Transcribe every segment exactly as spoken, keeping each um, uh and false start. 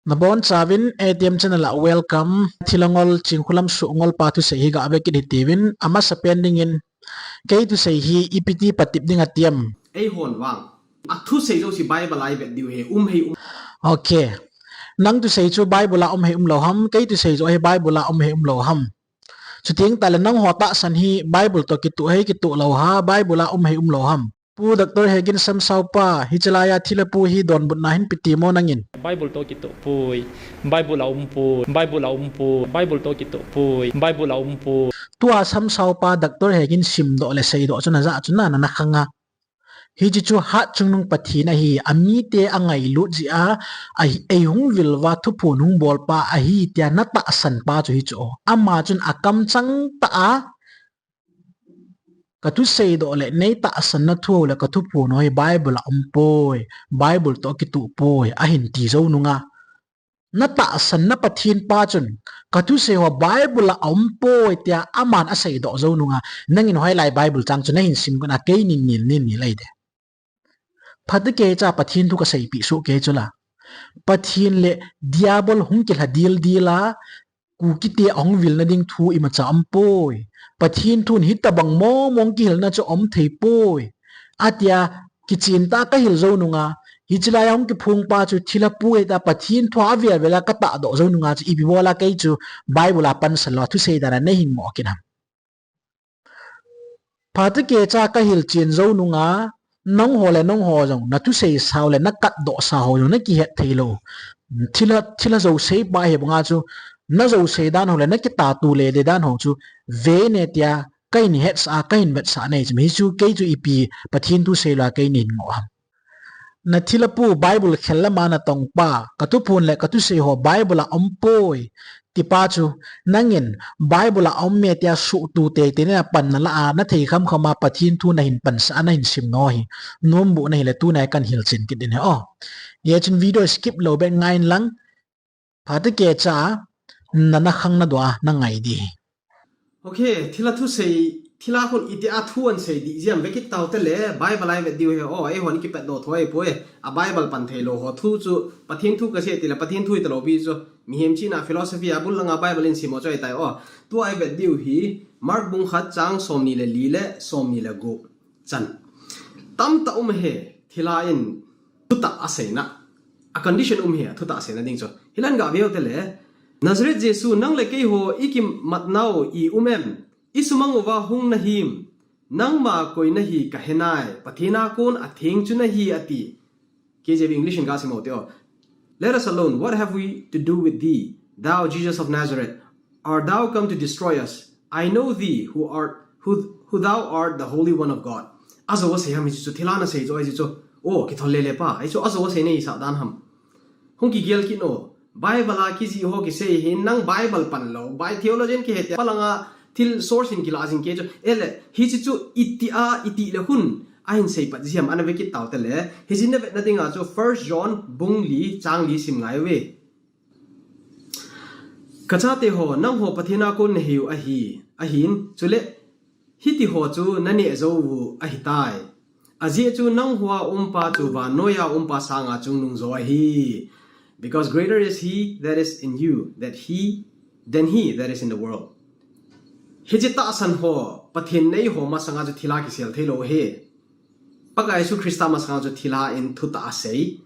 Nabonchauvin A T M channel a welcome. Thilangol Chingkhulam Suhngol pa thusei hi gave kit hitiuvin, amasa pen dingin kei thusei hi ipi ti patep ding atiam. Eihon vang, athusei jouse Bible a ivet diu hi um hei um. Okay. Nang thusei chu Bible a um hei umlou ham, kei thusei jouse hi Bible a um hei umlou ham. Chuteng tahle nangho tahsan hi Bible toh kitoh hei kitoh lou ham, Bible a um hei umlou ham. Pu Doctor Hegin Samsao pa, hiche laiya thilha pu hi donbutna hin ipi ti mo nangin. Bible toh kitoh poi, Bible a um poi, Bible a um poi, Bible toh kitoh poi, Bible a um poi. Tua Samsao pa Doctor Hegin simdoh le seidoh chu najah chu na, na, nakhang a. Hiche chu hatchungnung Pathen ahi, amite angailut jeh a, a, eihung vil uva thuphon hung bol pa ahi tia natahsan pa chu hichu. Ama chun akamchang tah a, kathuseidoh le neitahsan na thu ho le kathuphon ho hi Bible a um poi, Bible toh kitoh poi, ahin ti jou nunga. Natahsan na Pathen pa chun, kathusei ho Bible a um poi tia aman aseidoh jou nunga, nangin hoilai Bible chang chu nahin sim gon a keinin nil nin nil ahi de. Phatecha Pathen thu kaseipeh soh kei chula. Pathen le Diabol hung kilha dildil a, Kukite ahung vilna ding thu imacha um poi. Pathen thun hitobang mong mong kihilna chu um thei poi. Atia kichen tah a kahil jou nunga, hiche laiya hung kiphong pa chu thilha pu ahi tia Pathen thu a avel vel a katahdoh jou nunga chu ipi bol a kei chu Bible a pansan lou a thusei dan a nahin ngoh kit ham. Phatecha kahil chen jou nunga, nangho le nangho jong, nathusei sao le nakatdoh sao ho jong nakihet thei lou. Thilha, thilha jousei pa hi banga chu, najousei dan ho le nakitah tu le le dan ho chu, vei ne tia, kahin hetsah a, kahin vetsah nei chu, hichu kei chu ipi Pathen thusei lou a keinin ngoh ham. Nathilha pu Bible khel lama natong pa, kathuphon le kathusei ho Bible a um poi, tipa chu, nangin Bible a um e tia suhtu teitei na panna lah a, nathei kham kham a Pathen thu nahin pansah a, nahin sim nau hi, nombu nahi le tunai kan hilchen kit ding ahi o. Hichun video skip lou beh ngai in lang, phatecha, na, nakhang nadoh a, nangai ding ahi. Okay, thilha thusei, thilha khun itia thu ahin sei ding jeh ham ve kit tau tele, Bible a ivet diu ahi o, eihon kipatdoh thou ahipoi, a Bible pan thei lou ho thu chu, Pathen thu kasei tile, Pathen thu hita lou pi chu, mihem chihna philosophy a bul langa Bible in sim ho chu ahitai o, tua ivet diu hi, Mark bung khat chang somni le li le, somni le gup chan. Tamtah um ahi, thilha in, thutah aseina. A condition um ahi, thutah aseina ding chu. Hilai gaveu tele, Nazareth Jesu, nang le keiho ikimat nau i um em? Isumang uva hung nahim? Nangma koi nahi kahe nai, Pathen a kon atheng chu nahi ati. K J V English in gasim u hite o. Let us alone, what have we to do with thee, thou Jesus of Nazareth? Art thou come to destroy us? I know thee, who art, who, who thou art, the Holy One of God. Ajou asei ham hichu, thilha nasei chu ahi chu. O, kithol lele pa, hichu ajou asei nahisah dan ham. Hung kigel kit o. Bible a kijih ho kisei hin nang Bible pan lou, Bi-, theologian kihe tia, palanga thil source hin kila jing kei chu. Ele, hiche chu itia, iti le hun ahin seipat jeh ham, ana ve kit tau tele. Hiche navetna dinga chu First John bung li chang li sim ngai uve. Kachate ho, nangho Pathen a kon nahiu ahi, ahin, chule, hitiho chu naneh jou u ahitai. Ajeh chu nangho a umpa chu vannoiya umpa sanga chungnung jo ahi. Because greater is he that is in you, that he, than he that is in the world. Hiche tahsan ho, Pathen nei ho masanga chu thilha kisel thei lou ahi. Pakai Jesu Christa masanga chu thilha in thutah asei.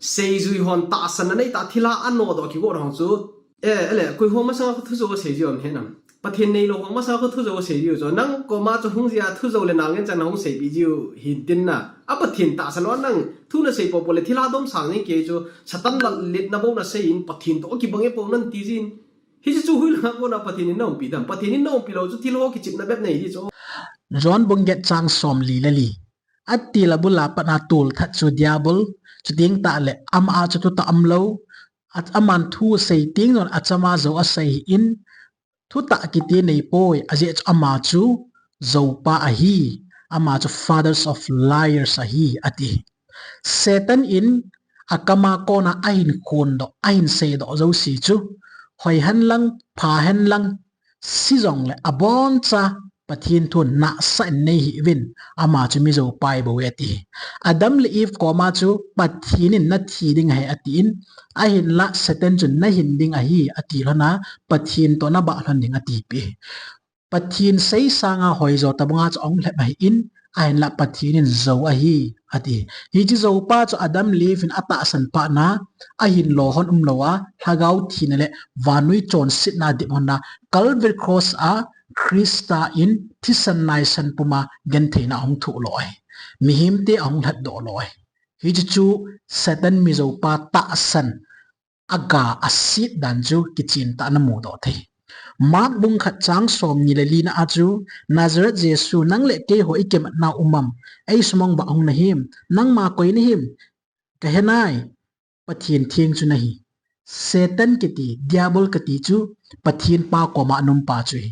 Seijui hon tahsan anei tah thilha anodoh kigot hon chu. E, ele, koi ho masanga kho thujou asei jiu aum henam. Pathen neilou ho masanga kho thujou asei jiu chu. Nang koma chu hung jia thujou le nalngen chan hung seipeh jiu hintin na. A Pathen tahsan lou nang thu nasei popo le thilha domsang jeng kei chu. Satan lalletna bou nasei in Pathen toh kibang e pou nati jin. Hiche chu hoilanga kona Pathen in naumpi dam. Pathen in naumpi lou chu thilha kichepna bep nei di chu. John bung get chang somli le li. Atil abul a pat a tolthat chu Diabol, chuteng tahle ama a chu thutah umlou, a, aman thu asei teng jong achama jou asei in, thutah kiti neipoi, ajeh chu ama chu joupa ahi, ama chu fathers of liars ahi, ati. Satan in akama kona ahin khondoh, ahin seidoh jouse chu, hoi henlang, pha henlang, si jongle aboncha Pathen thun nahsah in nei hih uvin, ama chu mi joupa ibou e ati. Adam le Eve koma chu Pathen in nathi ding ahi atin, ahinlah Satan chun nahin ding ahi ati lhon a, Pathen toh nabah lhon ding atipeh. Pathen sei sanga hoijo tabanga chu ahung lhep ahin, ahinlah Pathen in jou ahi ati. Hiche joupa chu Adam le Eve in atahsan phat na, ahin lo lhon umlou a, lhagao thina le vannoi chonsetna dip lhon a, Calvary Cross a Christa in thisan naisan puma gentheina ahung thoh lo ahi. Mihemte ahung lhatdoh lo ahi. Hiche chu Satan mi joupa tahsan aga aset dan chu kichen tah a namudoh thei. Mark bung khat chang somni le lina a chu, Nazareth Jesu, nang le keiho ikimatna um am? Eisumang uva hung nahim? Nangma koi nahim? Kahe nai, Pathen theng chu nahi. Satan kiti, Diabol kiti chu Pathen pa koma aum pa chu ahi.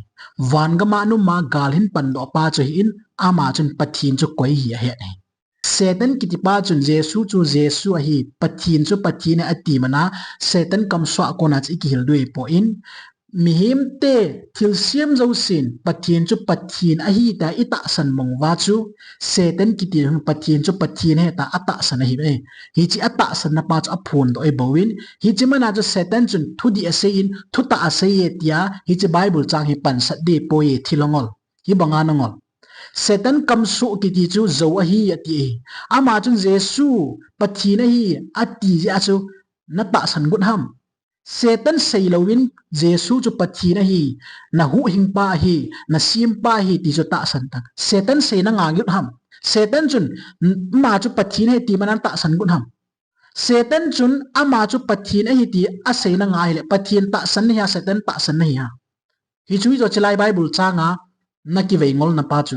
Van gama aum a gal ahin pandoh pa chu ahin, ama chun Pathen chu koi ahi ahet ahi. Satan kiti pa chun Jesu chu Jesu ahi, Pathen chu Pathen ahi ati mana, Satan kamsuah kona chu ikihil diu ahipoi. Mihemte thilsem jousen Pathen chu Pathen ahi tia itahsan mong uva chu, Satan kiti hin Pathen chu Pathen ahi tia atahsan ahi e. Hiche atahsan na pa chu aphondoh ahi bouvin, hiche mana chu Satan chun thudih asei in, thutah asei e tia, hiche Bible chang hi pansat ding ahipoi e, thil angol. Hibanga nangol. Satan kamsuh kiti chu jou ahi ati ahi. Ama chun Jesu Pathen ahi ati jeh a chu natahsan got ham? Satan seilouvin Jesu chu Pathen ahi, nahuhhing pa ahi, nasem pa ahi ti chu tahsan tan. Satan sei nanga got ham? Satan chun ama chu Pathen ahi ti mana natahsan got ham? Satan chun ama chu Pathen ahi ti asei nanga ahile, Pathen tahsan nahi a, Satan tahsan nahi a? Hichu hijo chulai Bible changa nakivei ngolna pa chu.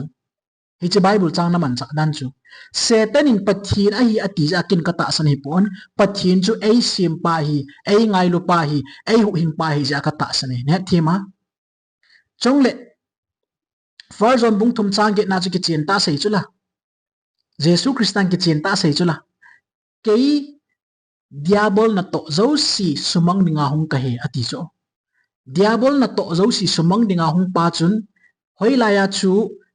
Hiche Bible chang namanchah dan chu. Satan in Pathen ahi ati jeh a ken katahsan ahipon, Pathen chu eisem pa ahi, eingailu pa ahi, eihuhhing pa ahi jeh a katahsan ahi. Nahet them a? Chule, First John bung thum chang getna chu kichen tah a sei chula. Jesu Christan kichen tah a sei chula. Kei Diabol natoh jouse sumang dinga hung kahi ati chu. Diabol natoh jouse sumang dinga hung pa chun, hoilai a chu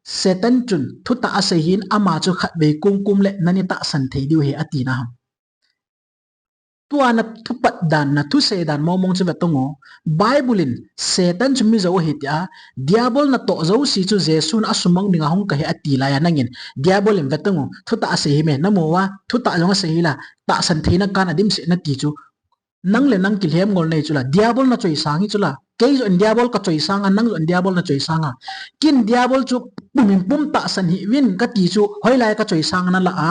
Satan chun thutah asei hin ama chu khatvei kumkum le nani tahsan thei diu ahi ati na ham? Tua nathupat dan, nathusei dan mong mong chu vetan o. Bible in Satan chu mi jou ahi tia, Diabol natoh jouse chu Jesun asumang dinga hung kahi ati laiya nangin, Diabol in vetan o, thutah asei hi me, namu uva, thutah jong asei hi la, tahsan theina kana dimset nati chu. Nang le nang kilhem ngol nei chula, Diabol nachoi sang hi chula. Kei joh in Diabol kachoi sang a, nang joh in Diabol nachoi sang a. Ken Diabol chu pum in pum tahsan hih uvin kati chu, hoilai kachoi sang a nalah a.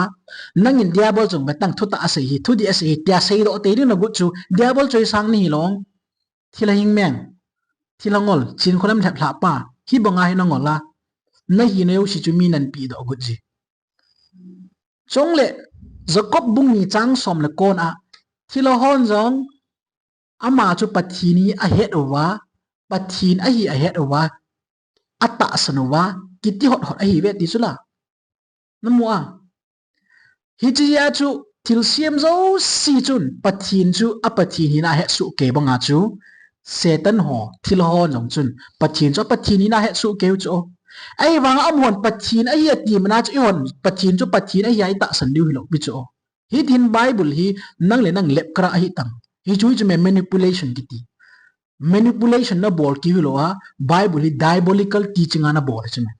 Nangin Diabol chun vetan, thutah asei hi, thudih asei hi, tia seidoh tei ding nagot chu, Diabol choi sang nahi long. Thil ahing meng. Thil angol, chinkholam lhep lhah pa. Hibanga hi nangol a, nahina jouse chu mi nanpehdoh got ji. Chule, Jacob bung ni chang som le ko na, thilha hon jong, ama chu Pathen hi ahet uva, Pathen ahi ahet uva, atahsan uva, kiti hot hot ahi uve ti chula. Namu a? Hiche jeh a chu thilsem jouse chun Pathen chu a Pathen hina ahet soh kei banga chu, Satan ho, thilha hon jong chun Pathen chu a Pathen hina ahet soh kei u chu. Ahivanga amahon Pathen ahi ati mana chu eihon Pathen chu Pathen ahi a itahsan diu hilou pi chu. Hitin Bible hi nang le nang lepkara ahi tan. Hichu hichu me manipulation kiti. Manipulation nabol kit hilou a, Bible hi diabolical teaching a nabol hi chu me.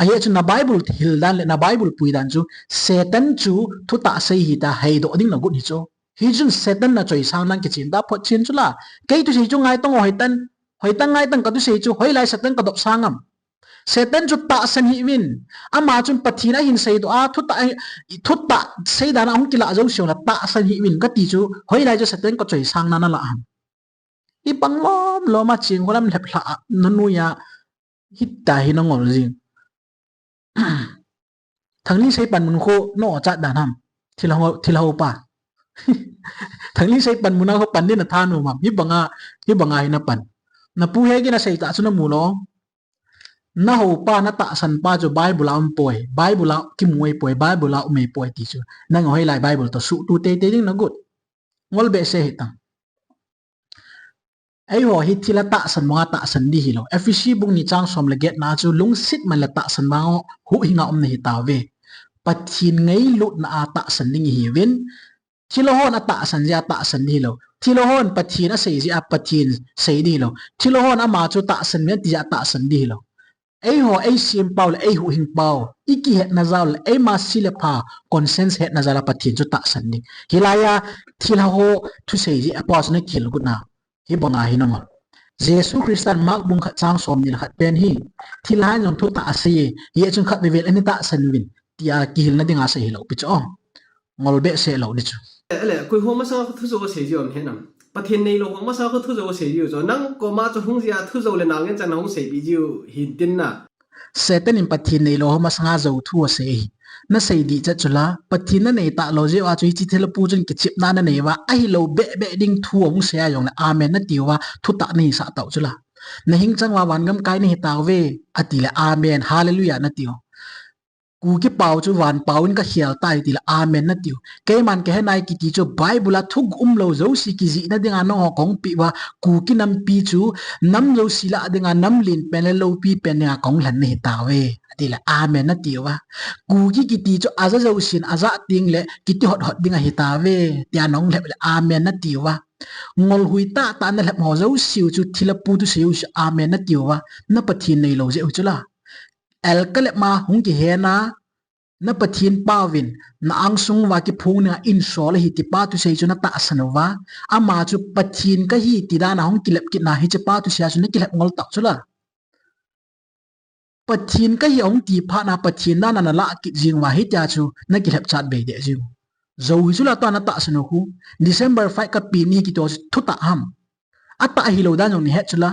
Ahi chu na Bible hil dan le na Bible pui dan chu, Satan chu thutah sei hi tia heidoh ding nagot hi chu. Hichun Satan nachoi sang dan kichen tah phot chen chula. Kei thusei chu ngaitang o, hoitah, hoitah ngaitang kathusei chu, hoilai Satan kadop sang am? Satan chu tahsan hih uvin. Ama chun Pathen ahin seidoh a, thutah, thutah sei dan a hung kilah jouse u la tahsan hih uvin kati chu, hoilai chu Satan kachoi sang na nalah ham? Ipang lom lom a chinkholam lhep lhah a, nanui a, hitia hi nangol jing. Thangni sei pan mun khu na-o chat dan ham? Thilha ho, thilha ho pa. Thangni sei pan mun a khu pan ding natha nom ham? Hibanga, hibanga hi napan. Napu Hegin asei tah chu namu lou. Naho pa, natahsan pa chu Bible a um poi, Bible a kimu ahi poi, Bible a um ahi poi ti chu. Nang hoilai Bible toh suhtu teitei ding nagot? Ngol behseh hih tan. Eiho hi thilha tahsan banga tahsan ding hilou. Ephesi bung ni chang som le get na chu lungset man le tahsan banga huhhinga umna hitauve. Pathen ngailutna a tahsan ding ihiuvin, thilha hon atahsan jeh a tahsan ding hilou. Thilha hon Pathen asei jeh a Pathen sei ding hilou. Thilha hon ama chu tahsan uvin ati jeh a tahsan ding hilou. Eiho, eisempau le eihuhhingpau, ikihetna jal le eima se le pha, conscience hetna jal a Pathen chu tahsan ding. Hilai a thilha ho thusei jeh a pau chu nakihil got na. Hibanga hi nangol. Jesu Christan Mark bung khat chang somni le khat pen hi, thilha in jong thutah asei e, hijeh chun khatvei vei le natahsan uvin, tia kihilna dinga asei hilou pi chu. Ngol behseh lou ding chu. Ele, koi ho masanga thu jou asei jiu ham hetnam. Pathen neilou ho masanga thu jou asei jiu chu. Nang koma chu hung jeh a thu jou le nalngen chan hung seipeh jiu hintin na. Satan in Pathen neilou ho masanga jou thu asei ahi. Nasei ding chet chu la, Pathen nanei talou jeh uva chu hiche thilha pu chun kichepna nanei uva, ahilou behbeh ding thu ahung sei a jongle amen nati uva, thutah nahisah tau chu la. Nahing chang uva van gam kai nahi tauve, ati le amen, hallelujah nati u. Kuki pau chu van pau in kakhel tai tile amen natiu. Keiman kahe nai kiti chu Bible a thuguh umlou jouse kijihna dinga nangho kahung peh uva, Kuki nampi chu nam jouse lah dinga nam lenpen le loupi pen dinga kahung lhen nahi tauve, atile amen natiu va. Kuki kiti chu aja jousen ajah tengle kiti hothot ding ahi tauve, tia nahung lhep le amen natiu va. Ngolhui tahtah nalhep ho jouseu chu thilha pu thusei u chu amen natiu va. Na Pathen neilou jeh u chu la. Alcohol ma hung kihen a, na Pathen pauvin, na angsung uva kiphong dinga insol ahi ti pa thusei chu natahsan uva. Ama chu Pathen kahi ti dan a hung kilhep kit na hiche pa thusei a chu nakilhep ngol tau chu la. Pathen kahi ahung ti phat na Pathen dan a nalah kit jing uva hitia chu nakilhep chat bei deh jing u. Jou hi chu la tua natahsan u khu. December five kapen ni kiti chu thutah ham. Atah ahilou dan jong nahet chu la.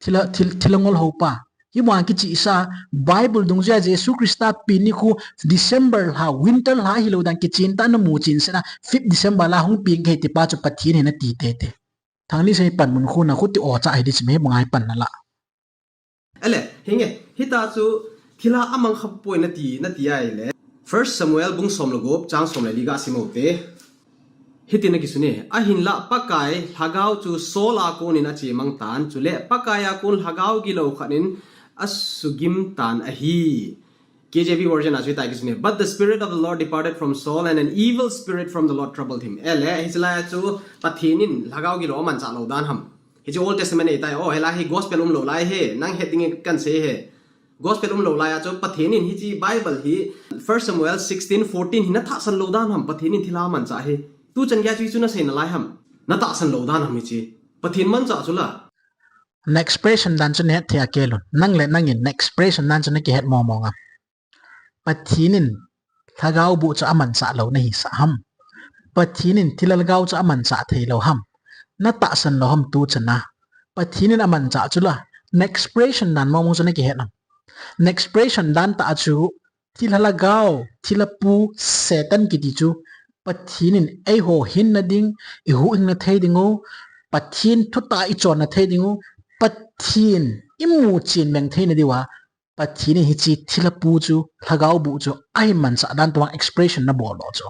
Thilha, thil, thilha ngol ho pa. Hibanga kichehsa, Bible dungjuia Jesu Christa pen ni khu December lha, winter lha ahilou dan kichen tah namu chen seh na, fifth December la hung pen kahi ti pa chu Pathen ahi nati tete. Thangni sei panmun khu na khu ti o cha ahi ding chu me hibanga hi pan nala. Ele, hinge, hita chu thilha amang kha poi nati, nati ahile. First Samuel bung som le gup, chang som le li ga sim u te. Hitin akisun e, ahinlah Pakai Lhagao chu Saul a konin achemang tan, chule Pakai a kon lhagao gilou khat in asugim tan ahi. K J V version a chu hitia kisun e, "But the Spirit of the Lord departed from Saul, and an evil spirit from the Lord troubled him." Ele, hiche lai a chu Pathen in lhagao gilou amanchah lou dan ham. Hiche Old Testament ahitai, o, hilai hi gospel umlou lai ahi, nang het dingin kahin sei ahi. Gospel umlou lai a chu Pathen in hiche Bible hi First Samuel sixteen fourteen hi natahsan lou dan ham, Pathen in thilha amanchah hi. Tuchan geiya chu hichu nasei nalai ham. Natahsan lou dan ham hiche. Pathen manchah chu la. Na expression dan chu nahet thei a kelun. Nang le nangin na expression dan chu nakihet mong mong a. Pathen in lhagao boh chu amanchah lou nahisah ham. Pathen in thilha lhagao chu amanchah thei lou ham. Natahsan lou ham tuchan a. Pathen in amanchah chu la. Na expression dan mong mong chu nakihet nam. Na expression dan tah a chu thilha lhagao, thilha pu, Satan kiti chu Pathen in eiho hinna ding, ihuhhingna thei ding u, Pathen thutah ichonna thei ding u, Pathen imu chen beng theina diuva, Pathen in hiche thilha pu chu, lhagao boh chu, ahin manchah dan tua expression nabol lou chu.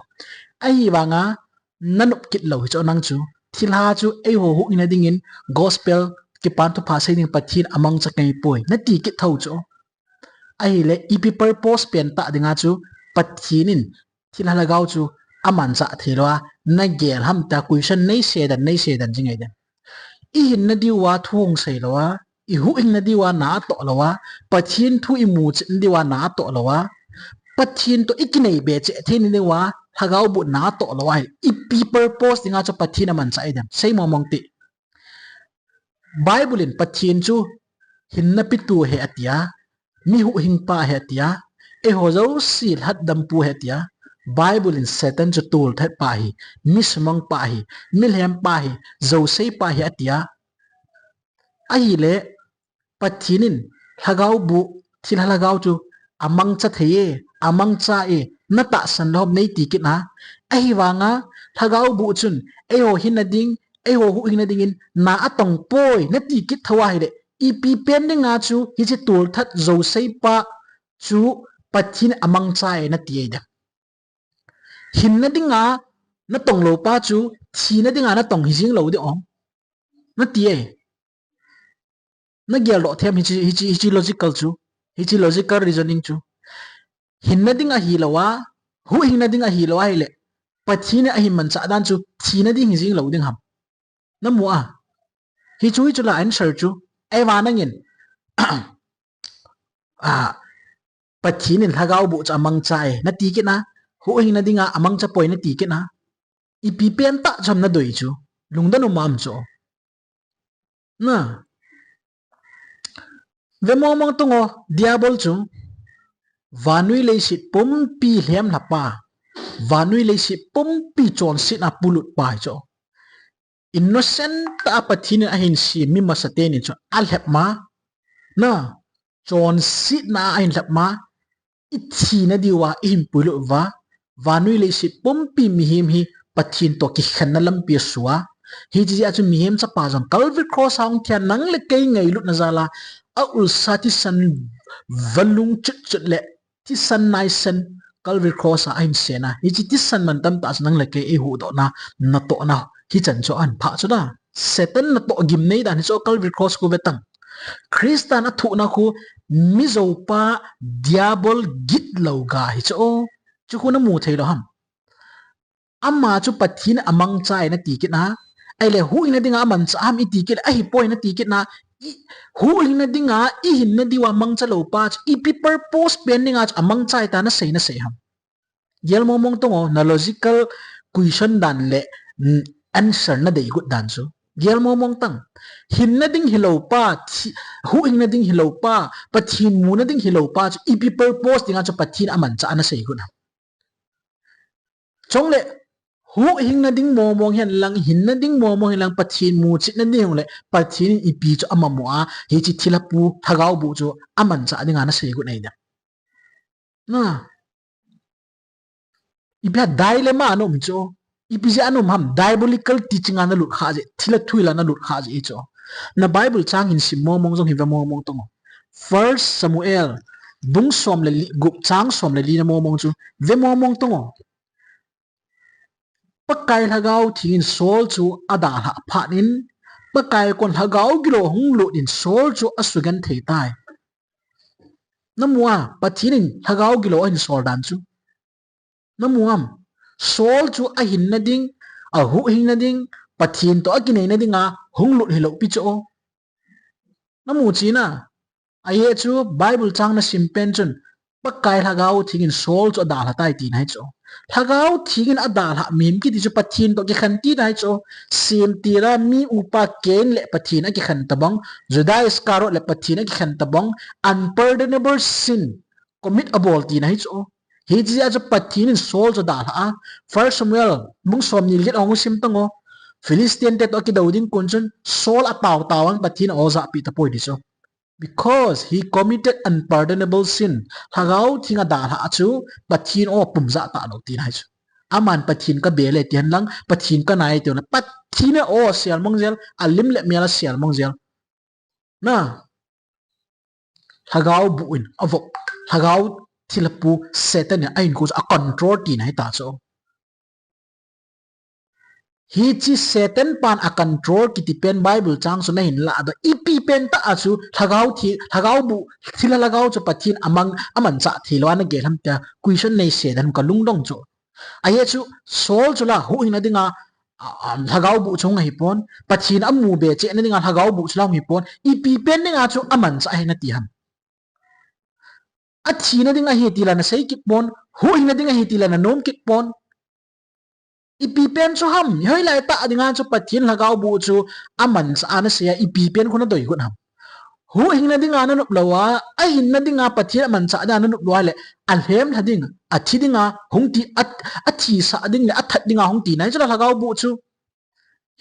Ahivanga, nanop kit lou hi chu nang chu. Thilha chu eiho huhhingna dingin gospel kipan thupha sei ding Pathen amangcha kahi poi. Nati kit thou chu. Ahile ipi purpose pen tah dinga chu Pathen in thilha lhagao chu amanchah thei lou a. Nagel ham tia question nei sei dan, nei sei dan jing ahi dem. Ihinna diuva thu hung sei lou a. Ihuhhingna diuva na atoh lou a, Pathen thu imu chetna diuva na atoh lou a, Pathen toh ikinei be cheh theina diuva, lhagao boh na atoh lou a, ipi purpose dinga chu Pathen amanchah ahi dem. Sei mong mong te. Bible in Pathen chu hinna petu ahi atia, mi huhhingpa ahi atia, eiho jouse lhatdampu ahi atia, Bible in Satan chu tolthat pa ahi, mi sumang pa ahi, mi lhem pa ahi, jousei pa ahi atia, Ahile, Pathen in lhagao boh, thilha lhagao chu amangcha thei e, amangcha e, natahsan lou ham nei ti kit na. Ahivanga, lhagao boh chun, eiho hinna ding, eiho huhhingna dingin, na atong poi, nati kit thou ahile, ipi pen dinga chu, hiche tolthat jousei pa chu Pathen amangcha e, nati e dem. Hinna dinga natong lou pa chu, thina dinga natong hijing lou ding ong. Nati e. Na geldoh them hiche, hiche, hiche logical chu, hiche logical reasoning chu. Hinna ding ahi lou a, huhhingna ding ahi lou a ahile, Pathen in ahin manchah dan chu thina ding hi jing lou ding ham? Na mu a. Hichu, hichu la answer chu. Ahivangin, a, Pathen in lhagao boh chu amangcha e, nati kit na, huhhingna dinga amangcha poi nati kit na, ipi pentah chu ham nadei chu, lungdon um am chu. Na. Ve mong mong tang o, Diabol chu, vannoi leiset pumpi lhemlha pa, vannoi leiset pumpi chonsetna polut pa hi chu. Innocent tah a Pathen in ahin sem mi masa teni chu alhep ma. Na, chonsetna a ahin lhep ma. I thina diuva, i hin puilut uva. Vannoi leiset pumpi mihem hi Pathen toh kikhenna lampi a sua. Hiche jeh a chu mihem chapa jong Calvary Cross a hung thi a nang le kei ngailutna jal a, a ulsa thisan valung chut chut le thisan naisan Calvary Cross a ahin sen a. Hiche thisan mantam tah chu nang le kei eihuhdohna, natohna. Hichan chu ahin phah chu da. Satan natoh gimnei dan hi chu Calvary Cross khu ve tang. Christan athuhna khu mijopa Diabol gitlou ga hi chu. Chu khu namu thei lou ham? Ama chu Pathen amangcha e nati kit na. Ahile huhhingna dinga amangcha ham iti kit le, ahipoi nati kit na. I, huhhingna dinga, i hinna diuva mangcha lou pa chu ipi purpose pen dinga chu amangcha e tia nasei, nasei ham? Gel mong mong tang o, na logical question dan le, mm, answer nadei got dan chu. Gel mong mong tang. Hinna ding hilou pa, thi-, huhhingna ding hilou pa, Pathen muna ding hilou pa chu ipi purpose dinga chu Pathen in amangcha a nasei got ham? Chule, huhhingna ding mong mong hen lang, hinna ding mong mong hen lang, Pathen muchetna ding le, Pathen in ipi chu amang mo a, hiche thilha pu, lhagao boh chu amangcha dinga nasei got nei da. Na. Ipi a dilemma a na um chu. Ipi jeh a na um ham, diabolical teaching a nalut kha jeh, thilha thu hila nalut kha jeh chu. Na Bible chang hin sim mong mong jong hin ve mong mong tang o. First Samuel, bung som le li, gup chang som le li na mong mong chu. Ve mong mong tang o. Pakai Lhagao Theng in Saul chu adalhah phat in, Pakai kon lhagao gilou hung lut in Saul chu asugenthei tai. Na mu a, Pathen in lhagao gilou ahin sol dan chu. Na mu am? Saul chu ahinna ding, ahuhhingna ding, Pathen toh akineina dinga hung lut hilou pi chu. Na mu china. Ajeh chu Bible chang na sim pen chun, Pakai Lhagao Theng in Saul chu adalha tai tina hi chu. Lhagao Theng in adalha mihem kiti chu Pathen toh kikhen tina hi chu. Semtil a mi upa Cain le Pathen akikhen tabang, Judas Iscariot le Pathen akikhen tabang, unpardonable sin commit abol tina hi chu. Hiche jeh a chu Pathen in Saul chu adalha a. First Samuel, bung som ni le get hung sim tang o. Philistine te toh akidou ding kon chun, Saul atao tao in Pathen in ajahpeh tapoi ti chu. Because he committed unpardonable sin. Lhagao Theng adalha a chu, Pathen in apumjah talou tina hi chu. Aman Pathen kabe le ti hen lang, Pathen kanai ti le, Pathen in aselmang jel, alim le mel aselmang jel. Na, lhagao boh in avop, lhagao thilha pu Satan in ahinkho chu acontrol tina hi ta chu. Hiche Satan pan acontrol kiti pen Bible chang chu nahin lah a, ipi pentah a chu lhagao thi, lhagao boh, thilha lhagao chu Pathen in amang, amangcha thei lou a nagel ham tia question nei se dan kalungdong chu. Ajeh chu Saul chu la huhhingna dinga, a, a, lhagao boh chu hung ahipon, Pathen amu be chehna dinga lhagao boh chu la hung hipon, ipi pen dinga chu amangcha ahi nati ham? Athina ding ahi ti la nasei kit pon, huhhingna ding ahi ti la nanom kit pon. Ipi pen chu ham, hoilai tah dinga chu Pathen lhagao boh chu amangcha a nasei a, ipi pen khu nadei got ham? Huhhingna dinga nanop lou a, ahinna dinga Pathen amangcha dinga nanop lou a le, alhemlha ding, athi dinga hung ti, a, athisah ding le athat dinga hung tina hi chu la lhagao boh chu.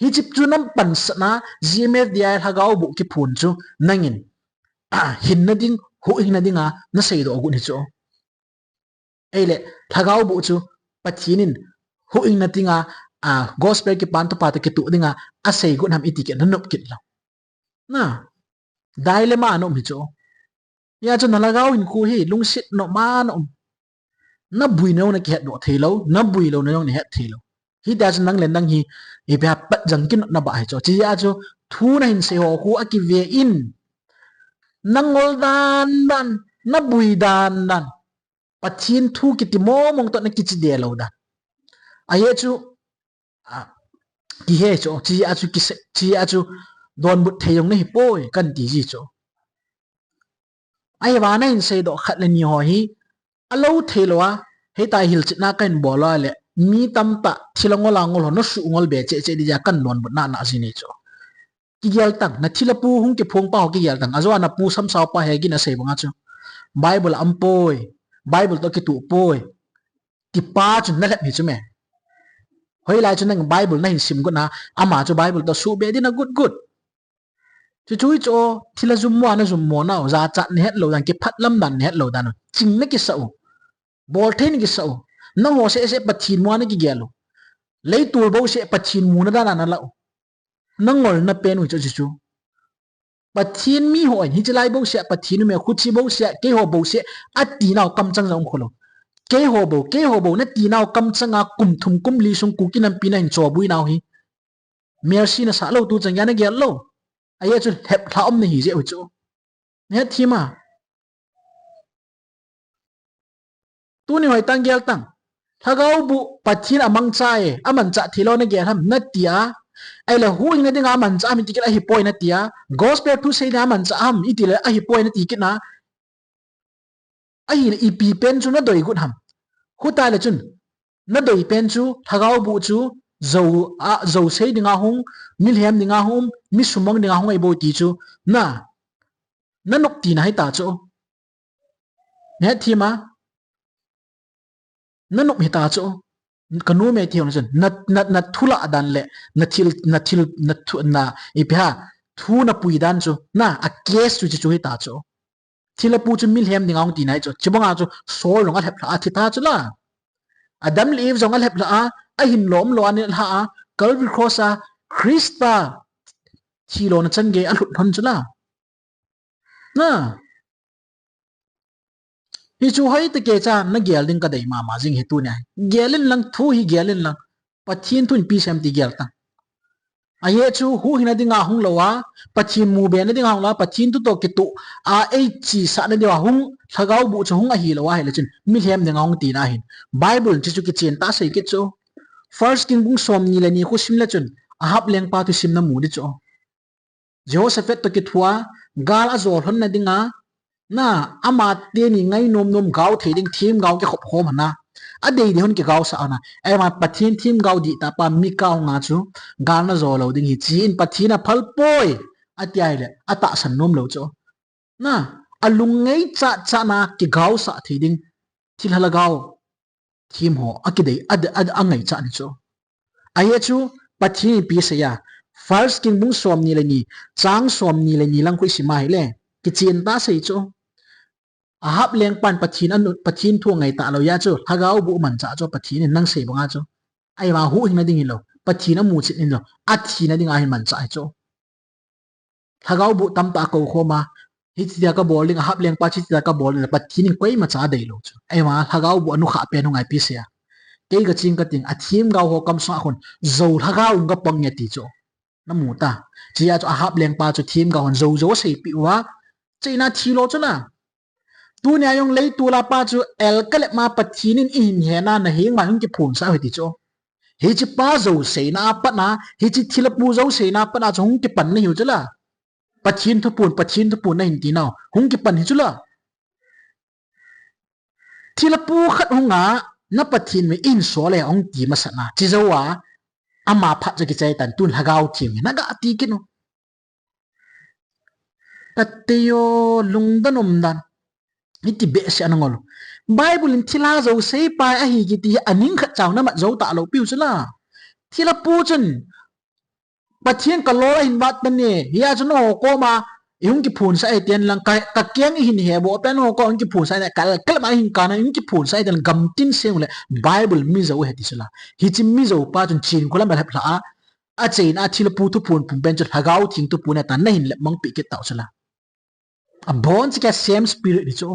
Hiche chu napansatna, G M F D I lhagao boh kiphon chu, nangin, hinna ding, huhhingna dinga naseidoh got hi chu. Ahile, lhagao boh chu, Pathen in huhhingna dinga, a, gospel kipan thupha toh kitoh dinga asei got ham iti kit nanop kit lou. Na, dilemma a na um hi chu. Hijeh chun na lhagao hinkho hi lungset nopma na um. Nabuina jong nakihetdoh thei lou, nabuilouna jong nahet thei lou. Hitia chu nang le nang hi, ipi ham pat jang kinotna bah hi chu. Hijeh chun thu nahin sei ho khu akive in, Na ngol dan dan, na bui dan dan. Pathen thu kiti mong mong toh na kichi de lou dan. Ahi chu, a, kihe chu, chi a chu kise, chi a chu donbut thei jong nahi poi, kan ti ji chu. Ahivang nahin seidoh khat le ni ho hi, alou thei lou a, hita hilchetna kahin bol a le, mi tamtah, thil angol angol ho, na suh ngol be cheh cheh di ja kan donbut na na ji ni chu. Kigel tan, na thilha pu hung kiphong pa ho kigel tan. Ajo a na pu samsao pa hi gin asei banga chu. Bible a um poi. Bible toh kituh poi. Ti pa chu na lhep hi chu me. Hoilai chu nang Bible nahin sim got na, ama chu Bible toh suh be ding na got got. Chu chu hi chu, thilha jum mo a na jum mo nau, jachat na het lou dan, kiphat lam dan na het lou dan. Ching na kisa u. Bol thei na kisa u. Nangho seh seh Pathen mu a na kigel u. Leitol bou seh Pathen muna dan a na la u. Na ngolna pen u chu chu chu. Pathen mi ho in, hiche lai bou seh Pathen u me, khuche bou seh, keiho bou seh, ati nau kamchang jong um kho lou. Keiho bou, keiho bou, nati nau kamchang a kum thum kum li sung Kuki nampi nahin chobui nau hi. Mercy na sah lou tu chang a na gel lou. Ahi chu lhep lha um na hi jeh u chu. Na het thim a. Tuni hoitah gel tan. Lhagao boh Pathen amangcha e, amanchah thei lou na gel ham, na ti a. Ahile huhhingna dinga amanchah ham, iti kit le ahi poi na ti a. Gospel thu sei dinga amanchah ham, iti le ahi poi na ti kit na. Ahile ipi pen chu na doi got ham. Hutah le chun, na doi pen chu, lhagao boh chu, jo a, jo sei dinga hung, milhem dinga hung, mi sumang dinga hung ahi bou ti chu, na, na nop tina hita chu. Na het thim a, na nop hita chu. Ka nom e ti hon chun, na, na, na thu lah dan le, na thil, na thil, na thu, na, ipi ham, thu na pui dan chu, na, a case chu chi chu hita chu. Thilha pu chu milhem dinga hung tina hi chu. Chubanga chu Saul jong alhep lha a thi ta chu la. Adam le Eve jong alhep lha a, ahin lom lou a ni lha a, Calvary Cross a, Christa thi louna chan gei alhut lhon chu la. Na. Hi chu hoitah kei cha na gel ding ka dei mama jing hi tunia. Gel in lang thu hi gel in lang. Pathen thu in ipi asei em ti gel tan. Ahi chu huhhingna dinga hung lou a, Pathen mu be na dinga hung lou a, Pathen thu toh kituh a, ei chisah na diu a hung, lhagao boh chu hung ahi lou a, ahile chun, milhem dinga hung tina ahin. Bible in chu chu kichen tah sei kit chu. First King bung som ni le ni khu sim le chun, Ahab lengpa thusim na mu di chu. Jehoshaphat toh kithoa, gal ajo lhon na dinga, na, ama teni ngainom nom gao thei ding themgao kikhop khom hana. Adei dei hon kigaosah hana. Ahivang Pathen themgao dihtah pa Mika hunga chu, gal na jo lou ding hi chi in Pathen aphal poi. Ati ahile, atahsan nom lou chu. Na, alung ngaichat chat na kigaosah thei ding. Thilha lhagao them ho, akidei, a, a, angaichat ni chu. Ahi chu, Pathen in ipi asei a. First King bung som ni le ni, chang som ni le ni lang khu isim a ahile. Kichen tah sei chu. Ahab lengpan Pathen anu, Pathen thu angaitah lou a chu. Lhagao boh manchah chu, Pathen in nang sei banga chu. Ahivang huhhingna ding hilou. Pathen amu chet in lou. Athina dinga hin manchah hi chu. Lhagao boh tamtah akou khom a, hitia kabol ding, Ahab lengpa hitia kabol ding, Pathen in koima cha adei lou chu. Ahivang lhagao boh anukhah pen hung a ipi asei a. Kei kaching kating, athemgao ho kamsunga khun, jo lhagao in kapang e ti chu. Na mu ta. Chia chu Ahab lengpa chu themgao hon jo jo aseipeh uva. Cheina thi lou chu la. Tunia jong leitol a pa chu el kalep ma Pathen in eihin hena, naheng ma hung kiphonsah u ahi ti chu. Hiche pa jo seina a pat na, hiche thilha pu jo seina a pat na chu hung kipan na hiu chu la. Pathen thuphon, Pathen thuphon nahin ti nau. Hung kipan hi chu la. Thilha pu khat hunga, na Pathen min eihin sol e hung ti masat na. Chi jou a, ama phat chu kichai tan tun lhagao them hi na ga ti kit u. Kati o, lungdon umdan. Hiti behseh a na ngol u. Bible in thilha jo seipa ahi kiti hi aning khat chau na mat jou talou piu chu la. Thilha pu chun, Pathen kalol ahin vat tan e, hia chu nangho koma, ihung kiphonsah e tin lang, ka, kakeng ihin hebo pen nangho koma hung kiphonsah e, ka, kalep ma ihin kana, ihung kiphonsah e tin lang, gamtin seng u le, Bible mi jou ahi ti chu la. Hiche mi jou pa chun chen khu lam alhep lha a, acheina a thilha pu thuphon pum pen chu lhagao theng thuphon ahi ta, nahin lep mang peh kit tau chu la. Abon chikha same spirit hi chu.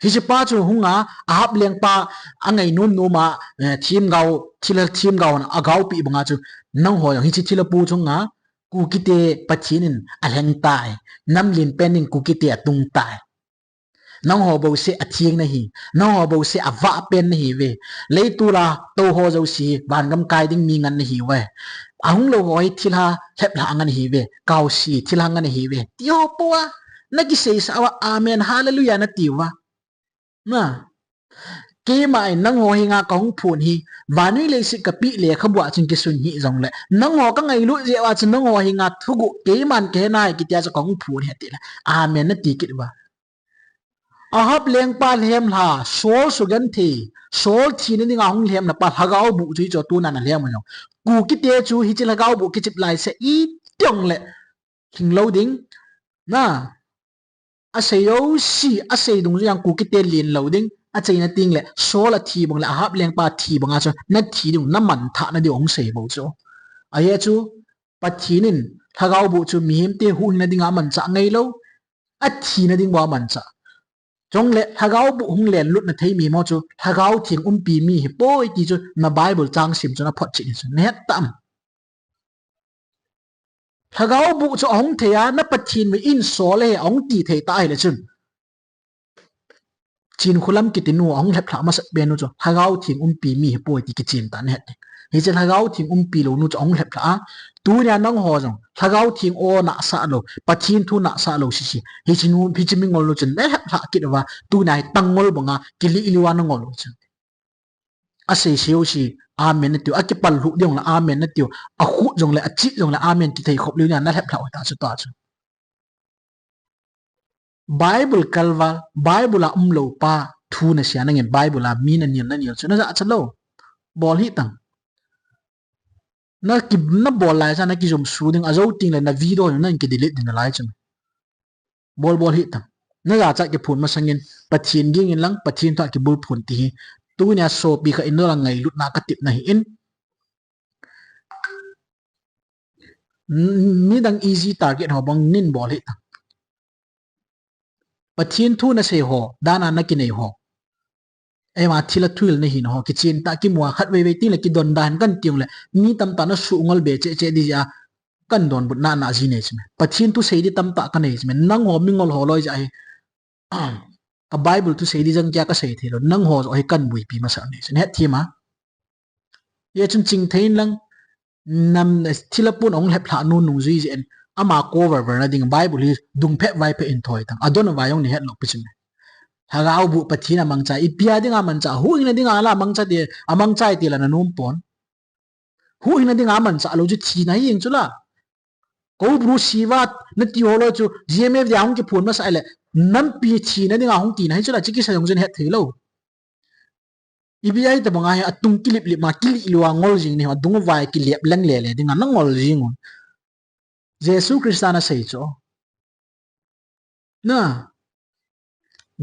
Hiche pa chu hunga, Ahab lengpa, angainom nom a, eh, themgao, thilha themgao na, agaopeh banga chu, nangho jong hiche thilha pu chu hunga, Kukite Pathen in alheng tai. Namlen pen in Kukite atung tai. Nangho bouseh atheng nahi. Nangho bouseh avah pen nahiuve. Leitol a tou ho jouse vangam kai ding mi ngen nahiuve. Ahung lou ho hi thilha lheplhah ngen nahiuve. Kaosi thilha ngen nahiuve. Ti ho po a, nakiseisah uva, Amen, Hallelujah, natiuva. Na. Keima in nangho henga kahung phon hi, vannoi leiset kapeh lekhabu a chun kisun hih jongle, nangho kangailut jeh uva chun nangho henga thuguh keiman kahe nai kitia chu kahung phon ahi tile, Amen, nati kit uva. Ahab lengpa lhemlha, Saul sugenthei, Saul thina dinga hung lhemna pa lhagao boh chu hichu tuna nalhem u jong. Kukite chu hiche lhagao boh kichep laiseh iti jongle lhing lou ding. Na. Asei jouse, asei dungjuiya Kukite len lou ding, achaina tengle, Saul athi bang le, Ahab lengpa athi banga chu, nathi ding, namanthah nadiu ahung sei bou chu. Ajeh chu, Pathen in, lhagao boh chu, mihemte huhhingna dinga amanchah ngai lou, athina ding bou amanchah. Chule, lhagao boh hung lenlutna thei mi mo chu, Lhagao Theng umpi mi hipoi ti chu, na Bible chang sim chu naphotchet in chu, nahet tam. Lhagao boh chu ahung thei a, na Pathen min Saul ahi, ahung ti thei ta ahile chun. Chinkholam kiti nu ahung lheplhah masat pen nu chu, Lhagao Theng umpi mi hipoi ti kichen ta nahet ding. Hiche Lhagao Theng umpi lou nu chu ahung lheplhah a, tunia nangho jong, Lhagao Theng o nasah lou, Pathen thu nasah lou sese. Hiche nu, hiche mingol nu chun, nalheplhah kit uva, tunia hi tangngol banga, kilih liu a nangol u chu. Asei sei jouse, Amen natiu, akipal lhuh ding jongle, Amen natiu, akhut jongle, achih jongle, Amen ti thei khop liu nia, nalheplhah u ta chu ta chu. Bible kalval, Bible a umlou pa, thu nasei a nangin, Bible a mi nanel, nanel chu, najachat lou. Bol hih tan. Naki, nabol laisa, nakijom su ding, ajou tengle, na video, nahin kidelete ding nalai chu. Bol bol hih tan. Najachat kiphon masangin, Pathen ging in lang, Pathen thu a kibulphon ti hi. Tunia sopi khat in nol a ngailutna katepna ahin. N-, nidang easy target ho bang nin bol hih tan. Pathen thu nasei ho, dan a nakinei ho. Eima thilha thuhil nahin ho, kichen tah kimu a khatvei vei tengle kidon da hen kan ti jongle, mi tamtah in asuh ngol be cheh cheh ding jeh a, kan donbut nana ji nei chu me. Pathen thu sei ding tamtah kanei chu me. Nangho mingol ho loi jeh hi, ka Bible thu sei ding jang kia kasei thei lou. Nangho joh hi kan buipi masat nei chu. Nahet them a. Hijeh chun chingthei in lang, nam thilha pon ahung lheplhah nu nungjui jeh in, ama cover verna ding Bible hi dungphet vaiphet in thoi tan. Adon vai jong nahet lou pi chu me. Lhagao boh Pathen amangcha, ipi a dinga amangcha, huhhingna dinga la amangcha ti, amangcha ti la nanom pon. Huhhingna dinga amangcha lou chu thina hi jeng chu la. Koubru siva nati ho loi chu, G M F dia hung kiphon masah le, nampi thina dinga hung tina hi chu la, hiche kisei jong chun het thei lou. Ipi a hitobang a hi atung kilip lip ma, kilih lou a ngol jing ni, adung vai kilep leng le le dinga nangol jing un. Jesu Christa nasei chu. Na,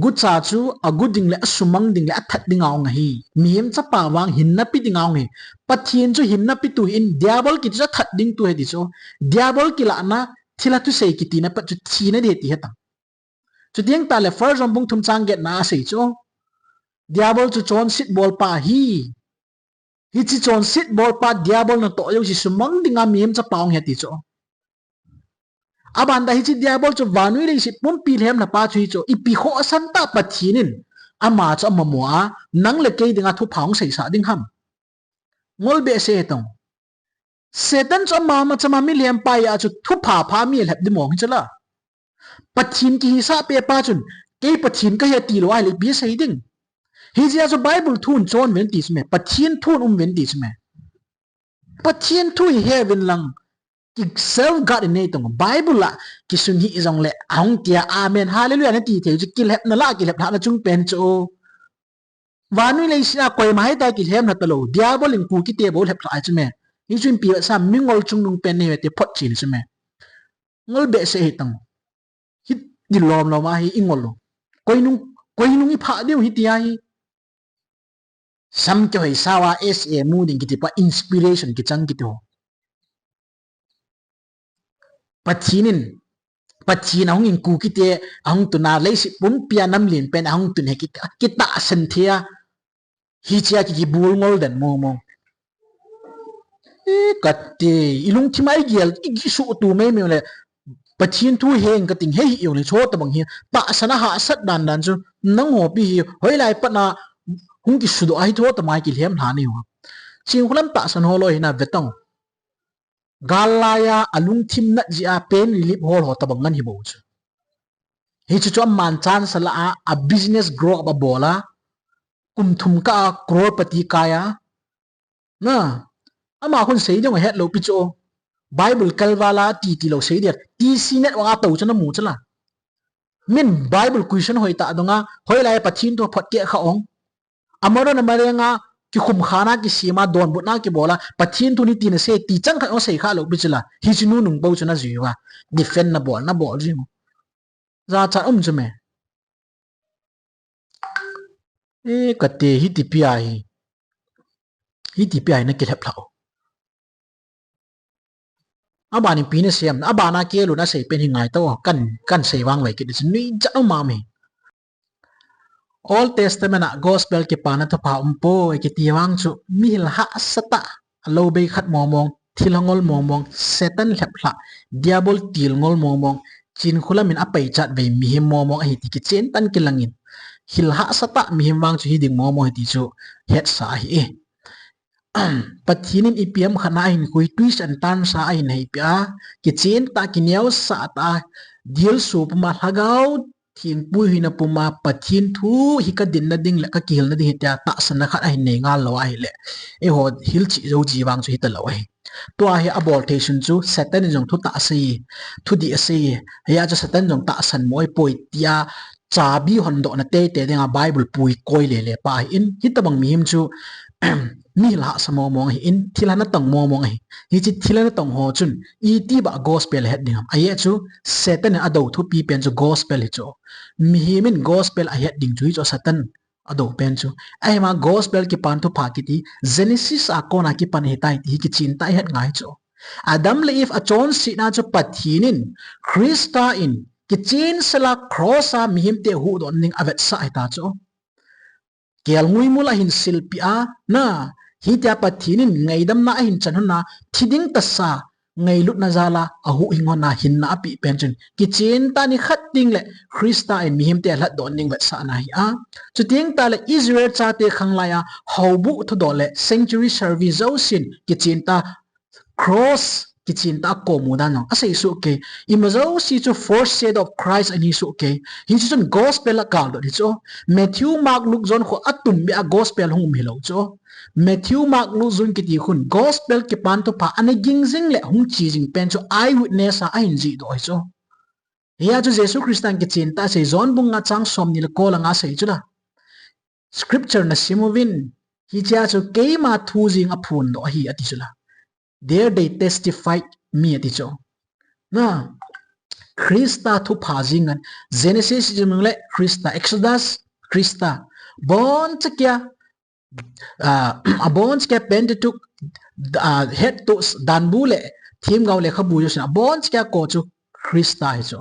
gucha chu agu ding le, asumang ding le, athat dinga hung ahi. Mihem chapa vang hinna pe dinga hung ahi. Pathen chu hinna petu ahin, Diabol kiti chu athat dingtu ahi ti chu. Diabol kilahna, thilha thusei kitina pat chu thina ding ahi ti hetan. Chuteng tahle First John bung thum chang get na asei chu. Diabol chu chonset bolpa ahi. Hiche chonset bolpa Diabol natoh jouse sumang dinga mihem chapa hung ahi ti chu. Abana hiche Diabol chu vannoi leiset pumpi lhemna pa chu hichu. Ipi khoh asan tah Pathen in ama chu amamo a, nang le kei dinga thupha hung seisah ding ham. Ngol behseh hitan. Satan chu ama machama milhem pa a chu thupha pha mi alhep ding mong hi chu la. Pathen kihisah peh pa chun, kei Pathen kahi tilou ahile ipi asei ding. Hijeh a chu Bible thu in chon uvin ti chu me, Pathen thu in um uvin ti chu me. Pathen thu hi he uvin lang, ki self guard in nei tong, Bible a kisun hih jongle, ahung tia, Amen, Hallelujah, nati thei chu kilhepna la, kilheplhahna chung pen chu. Vannoi leiset a koima hita kilhemlha talou. Diabol in Kukite bou lheplhah ahi chu me. Hichu ipi vetsah, mingol chungnung pen nahiuve ti photchen chu me. Ngol behseh hitan. Hiti lom lom a hi ingol u. Koinung, koinung iphah diu hitia hi. Sam kihoisah uva S A mu ding kiti pa inspiration kichang kiti ho. Pathen in, Pathen ahung in Kukite ahung tun a leiset pumpi a namlen pen ahung tun hi ki, kitahsan thei a. Hichea ki, kibul ngol den mo mo. E, kati, ilungthim a igel, igisuh tu meimei le, Pathen thu heng kating hei hi jongle, chu tabang hi, tahsan a hahsat dan dan chu, nangho pi hi, hoilai pat na, hung kisudoh a hi chu tabang kilhem lha nei ho. Chinkholam tahsan ho loi hi na vetang. Gal laiya, alungthim nat jeh a, pain relief hol ho tabang ngan hi bou chu. Hichu chu aman chance ala a, a business grow up abol a, kum thum kah a, crorepati kai a, Na, ama khun sei ding ahet lou pi chu. Bible kalvala ti ti lou sei dia. T C net wa tou chu namu chu la. Min Bible question hoi ta donga, hoilai Pathen thu photke kha ong. Amaro na marenga, kikhum khana kisima, donbutna kibola, Pathen thu ni ti nasei, ti chang khat ong sei kha lou pi chu la. Hichu nu nung bou chu najui uva. Defend nabol, nabol jing. Jachat um chu me. E, kati hiti pi a hi. Hiti pi a hi nakilhep lha u. Aban in pi nasei am, aban a kelu nasei pen hi ngai tao, kan, kan sei vang vai kit chu nuijat um am hi. Old Testament a gospel kipana thupha um poi kiti vang chu mihil hahsa tah, lou bei khat mong mong, thilha ngol mong mong, Satan lhep lha, Diabol til ngol mong mong, chinkholam in apaichat vei mihem mong mong ahi ti kichen tah in kilang in. Hil hahsa tah mihem vang chu hiding mong mong ahi ti chu hetsa ahi e. Pathen in ipi ham khat na ahin khui, twist and turn sa ahin heipi a, kichen tah, kineosah tah, dilsu puma lhagao thengpu hina puma Pathen thu hi kadinna ding le kakihilna ding hi tia tahsanna khat ahin nei ngal lou ahile, eiho hilchih jou ji vang chu hita lou ahi. Tua hi abol thei sun chu Satan in jong thutah asei, thudih asei, hia chu Satan jong tahsan mo ahipoi tia chabi hondohna teitei dinga Bible pui koi lele pa ahin, hitabang mihem chu mihil hahsa mong mong ahin, thilha natong mong mong ahi. Hiche thilha natong ho chun iti ba gospel ahet ding ham? Ajeh chu Satan in adou thupi pen chu gospel hi chu. Mihem in gospel ahet ding chu hi chu Satan adou pen chu. Ahima gospel kipan thupha kiti, Genesis a kona kipan ahitai ti hi kichen tah a ihet ngai chu. Adam le Eve achonsetna chu Pathen in, Christa in, kichen sela cross a mihemte huhdoh ding avetsah ahita chu. Kelngoi mol ahin silpeh a, na, hitia Pathen in ngaidamna ahin chan hon a, thi ding tahsa, ngailutna jal a, ahuhhing hon a, hinna apeh pen chun, kichen tah a nikhat teng le Christa in mihemte alhatdoh ding vetsahna ahi a. Chuteng tah le Israel chate khanglai a, haobu thudoh le sanctuary service jousen, kichen tah a cross kichen tah a akomu dan jong asei soh kei. Ima jouse chu foreshadow of Christ ahi soh kei. Hiche chun gospel a galdot hi chu. Matthew, Mark, Luke, John khu atumbeh a gospel hung um hilou chu. Matthew, Mark, Luke, John kiti khun gospel kipan thupha ana ging jing le hung che jing pen chu eyewitness a ahin jihdoh hi chu. Hia chu Jesu Christa in kichen tah asei, John bung nga chang somni le ko le nga asei chu la. Scripture nasim uvin, hichea chu keima thu jeng aphondoh ahi ati chu la. There they testified me ati chu. Na, Christa thupha jeng an, Genesis jong le Christa, Exodus, Christa. Boncha kia, ah, aboncha kia Pentateuch, ah, het to danbu le, themgao lekhabu jousen, aboncha kia ko chu Christa hi chu.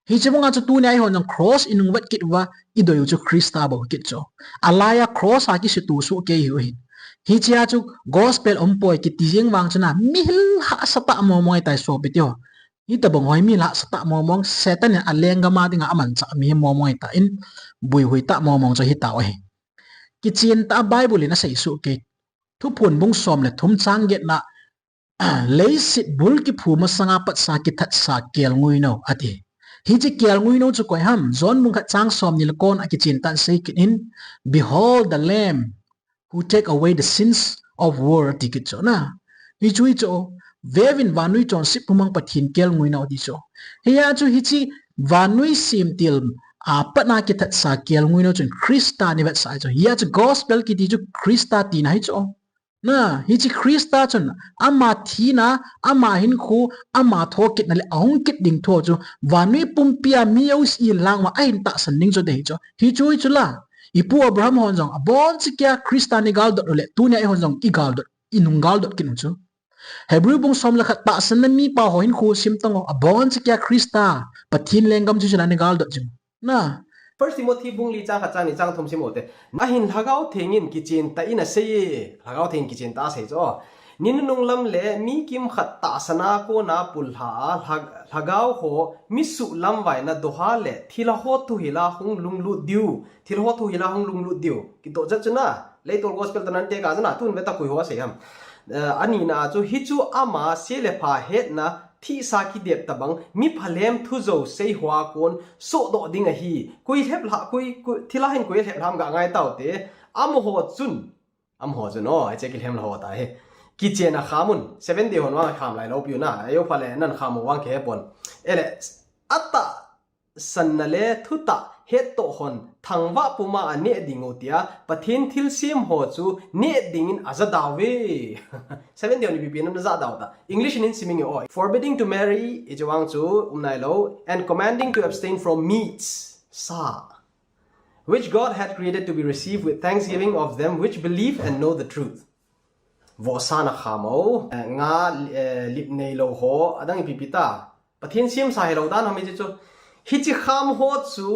Hiche banga chu tunia eihon jong cross inung vet kit uva, idei u chu Christa bou kit chu. Alai a cross a kisuto soh kei hiu hin. Hichea chu gospel umpoi kiti jeng vang chun a mihil hahsa tah mong mong ahitai sopi teho. Hitobang ho hi mihil hahsa tah mong mong, Satan in alenggam a dinga amanchah mihem mong mong ahitan, buihui tah mong mong chu hitau ahi. Kichen tah a Bible in asei soh kei. Thuphon bung som le thum chang getna, leiset bul kiphu masanga patsa kithatsa kelngoi nou ati. Hiche kelngoi nou chu koi ham? John bung khat chang somni le ko na a kichen tah in asei kit in, "Behold the Lamb who take away the sins of world," ati kit chu na. Hichu hichu, veuvin vannoi chonset pumang Pathen kelngoi nou ati chu. Hia chu hiche vannoi semtil a patna kithatsa kelngoi nou chun Christa ni vetsah hi chu. Hia chu gospel kiti chu Christa tina hi chu. Na, hiche Christa chun ama thina, ama hinkho, ama thokitna le ahung kit ding thu chu vannoi pumpia mi jouse lang uva ahin tahsan ding chu ahi chu. Hichu hichu la. Ipu Abraham hon jong aboncha kia Christa ni galdot u le tunia eihon jong igaldot, inung galdot kit u chu. Hebrew bung som le khat tahsanna mipa ho hinkho sim tang u, aboncha kia Christa, Pathen lenggam chu chun ani galdot jing. Na. First Timothy bung li chang khat chang ni chang thum sim u te. Ahin Lhagao Theng in kichen tah in asei e. Lhagao Theng in kichen tah asei chu. Ni nunung lam le mi kimkhat tahsan a kona pullha a, lha-, lhagao ho mi suhlamvaina doha le thilha ho thuhil a hung lunglut diu, thilha ho thuhil a hung lunglut diu. Kidoh chet chu na, leitol gospel toh nan teka chu na, tun veta koi ho asei ham. Eh, anina a chu, hichu ama se le pha hetna, thihsa kidep tabang, mi phalhem thu jou sei hoa kon sohdoh ding ahi. Koi lhep lha, koi, koi, thilha hin koi lhep lham ga ngai taute, amaho chun, amaho chun, o, hiche kilhem lha ho ta hi. Kichen a kham un, Seventh Day hon vang kham lai lou piu na, eiho pha le nan kham u vang kihe pon. Ele, atahsanna le thutah hettoh hon, thangvah puma aneh ding u tia, Pathen thilsem ho chu neh dingin aja dauve. Seventh Day hon ipi pi na aja dau ta. English in hin sim inge o. Forbidding to marry, hiche vang chu, um nai lou, and commanding to abstain from meats, sa, which God had created to be received with thanksgiving of them which believe and know the truth. Vohsa na kham u, eh, nga, eh, lip nei lou ho, adang ipi pi ta. Pathen semsa hilou dan ham hiche chu. Hiche kham ho chu,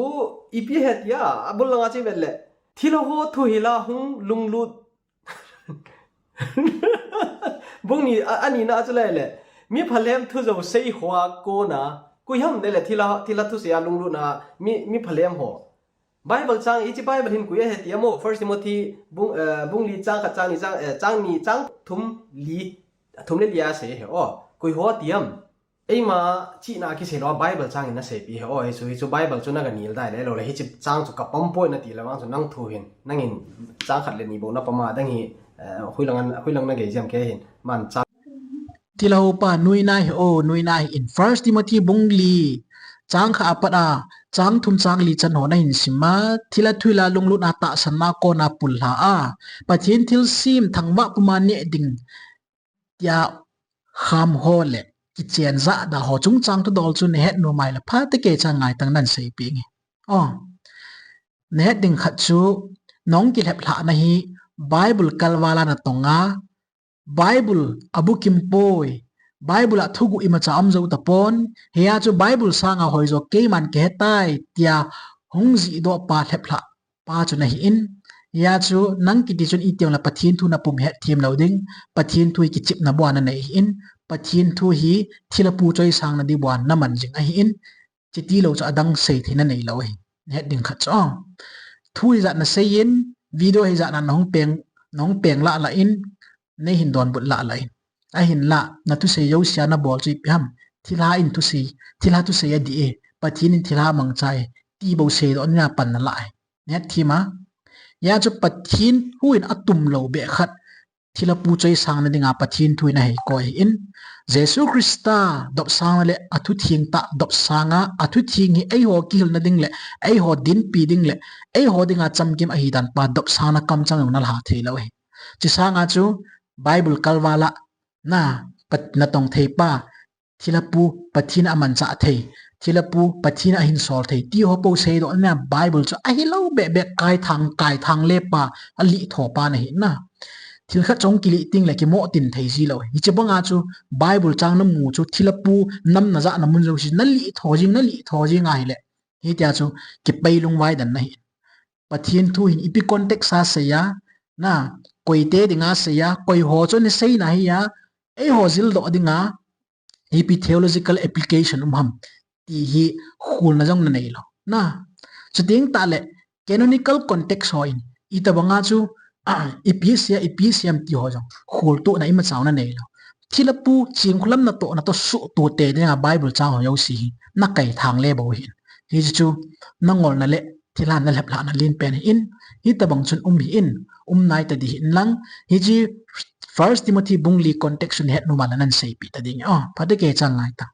ipi he tia, abul langa che vel le. Thilha ho thuhil a hung lunglut. Bung ni, a, anina a chu le le. Mi phalhem thu jou sei hoa kona. Koi ham de le thilha, thilha thusei a lunglut na, mi, mi phalhem ho. Bible chang, hiche Bible hin koi ahe ti amo, First Timothy bung, eh, bung li chang khat, chang ni, chang, eh, chang ni, chang thum li, thum le li a sei he o, koi ho ti am. Eima chihna kisei lou a Bible chang in asei pi he o, hichu, hichu Bible chu na ga nil dai le lou le, hiche chang chu ka pom poi na ti le vang chu nang thu hin, nangin chang khat le ni bou na pom a, dang hi, eh, hoilang an, hoilang na gei jam kei hin, man chang. Thilha ho pa nuina hi o, nuina hi in. First Timothy bung li, chang khat apat a, chang thum chang li chan ho na hin sim a, thilha thuhil a lunglut a tahsan a kona pullha a, Pathen thilsem thangvah puma neh ding tia kham ho le kichen ja da ho chungchang thudol chu na het nom a le pha te kei chang ngai tang nan sei pi nge. O, na het ding khat chu, nong kilhep lhah na hi Bible kalval a na tong a, Bible a bukim poi. Bible a thuguh imacha um jou tapon. Hia chu Bible sanga hoijo keiman kahe tai tia hung jihdoh pa lhep lhah pa chu nahi in. Hia chu nang kiti chun itiam le Pathen thu na pum het them lou ding. Pathen thu hi kichepna bou a na nei hi in. Pathen thu hi thilha pu choisang na di bou a na man jing ahi in. Chiti lou chu adang sei theina nei lou ahi. Na het ding khat chu. Thu hijat na sei in, video hijat na na hung peng, na hung peng lah lah in, nei hin donbut lah lah in. Ahinlah, na thusei jouse a na bol chu ipi ham. Thilha in thusei, thilha thusei adih e, Pathen in thilha amangcha e, ti bou seidoh na pan na lah e. Na het them a. Hia chu Pathen thu in atum lou beh khat, thilha pu choisang na dinga Pathen thu in ahei koi ahi in. Jesu Christa dopsang na le athutheng tah dopsang a, athutheng hi eiho kihilna ding le, eiho dinpi ding le, eiho dinga chamkim ahi dan pa dopsang na kamchang jong na lha thei lou ahi. Chusanga chu Bible kalval a na, Pat-, na tong thei pa, thilha pu Pathen a amanchah thei, thilha pu Pathen a ahinsol thei, ti ho pou seidoh na Bible chu ahilou beh beh kaithang, kaithang le pa, alih tho pa nahi na. Thil khat chu kilih ting le kimoh tin thei ji lou. Hiche banga chu Bible chang na mu chu thilha pu nam na jah na mun jouse na lih tho jing, na lih tho jing ahile. Hitia chu kipai lungvai dan nahi. Pathen thu hin ipi context a sei a, na, koite dinga sei a, koi ho chu ana sei na hi a, eiho jildoh dinga, ipi theological application um ham, ti hi kholna jong na nei lou. Na, chuteng tah le, canonical context ho in, itobanga chu, ah, ipi sei a, ipi sei ham ti ho jong, kholtohna imacha jong na nei lou. Thilha pu, chingkhulam natoh, natoh suhtoh te dinga Bible chang ho jouse hi, na kaithang le bou hin. Hichu, na ngolna le, thilha na lhep lhah na len pen in, hitobang chun um hi in, um nai ta di hin lang, hiche First Timothy bung li context chun het nom a le nan seipi ta ding. O, pha te kei chang ngai ta.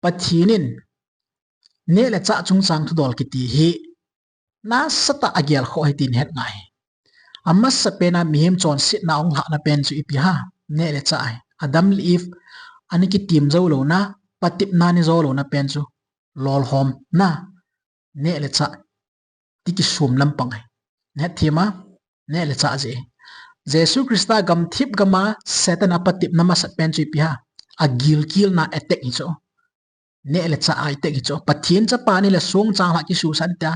Pathen in, neh le chah chungchang thudol kiti hi, nasatah a agel khoh ahi tin het ngai. Amasapen a mihem chonsetna ahung lhahna pen chu ipi ham, neh le chah ahi. Adam le Eve, ana kitim jou louna, patepna ana jo louna pen chu, lolhomna, neh le chah, ti kisum lampang ahi. Na het them a, neh le chah jeh. Jesu Christa gamthip gam a Satan apatepna masat pen chu ipi ham, agilkelna attack hi chu. neh le chah a attack hi chu. Pathen chapa nahile songchang lhah kisuhsah in tia.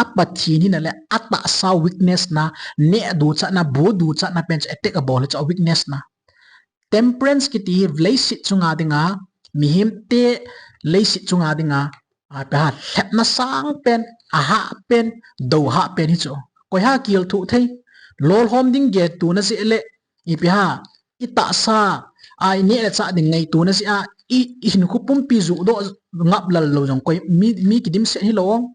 A Pathen hina le atahsa weakness na, neh duchatna, bu duchatna pen chu attack abol hi chu, a weakness na. Temperance kiti hi leiset chunga dinga, mihemte leiset chunga dinga, a, ipi ham, lhepna sang pen, ahah pen, dohah pen hi chu. Koi ham kihil thoh thei, lolhom ding ngaito na jeh le, ipi ham, itahsa a ineh le chah ding ngaito na jeh a, i, ihinkho pumpi johdoh ngap lal lou jong koi mi, mi kidimset hilou.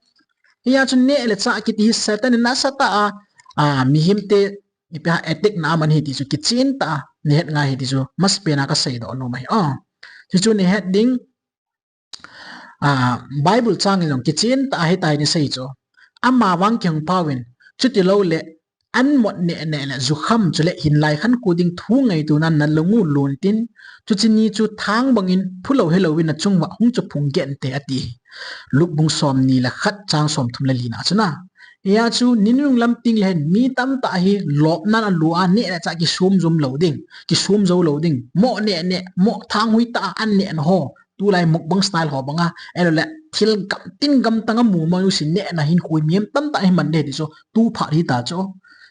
Hia chu neh le chah kiti hi Satan in nasatah a, a, mihemte ipi ham, attack na aman ahi ti chu kichen tah a nahet ngai ahi ti chu masapen a kaseidoh nom ahi. O, hichu nahet ding, a, Bible chang in jong kichen tah a hitia hi ana sei chu. Amavang kihung phauvin, chutilou le, an mot neh neh le jukham chule hinlai khankho ding thu ngaito nan nalung u lon tin, chuche ni chu thang bangin phulou helouvin nachung uva hung chu phung geh inte ati. Luke bung somni le khat chang somthum le li na chu na. Hia chu ninunung lam tengle hin mi tamtah hi lopna in alo a, neh le chah kisomjom lou ding, kisomjou lou ding. Moh neh neh, moh thang hui tah a an neh na ho. Tulai mukbang style ho banga, ahilou le thil gamtin gamtang a mu mo u sin neh na hinkho hi mihem tamtah hi man ding ahi ti chu, tu phat hita chu.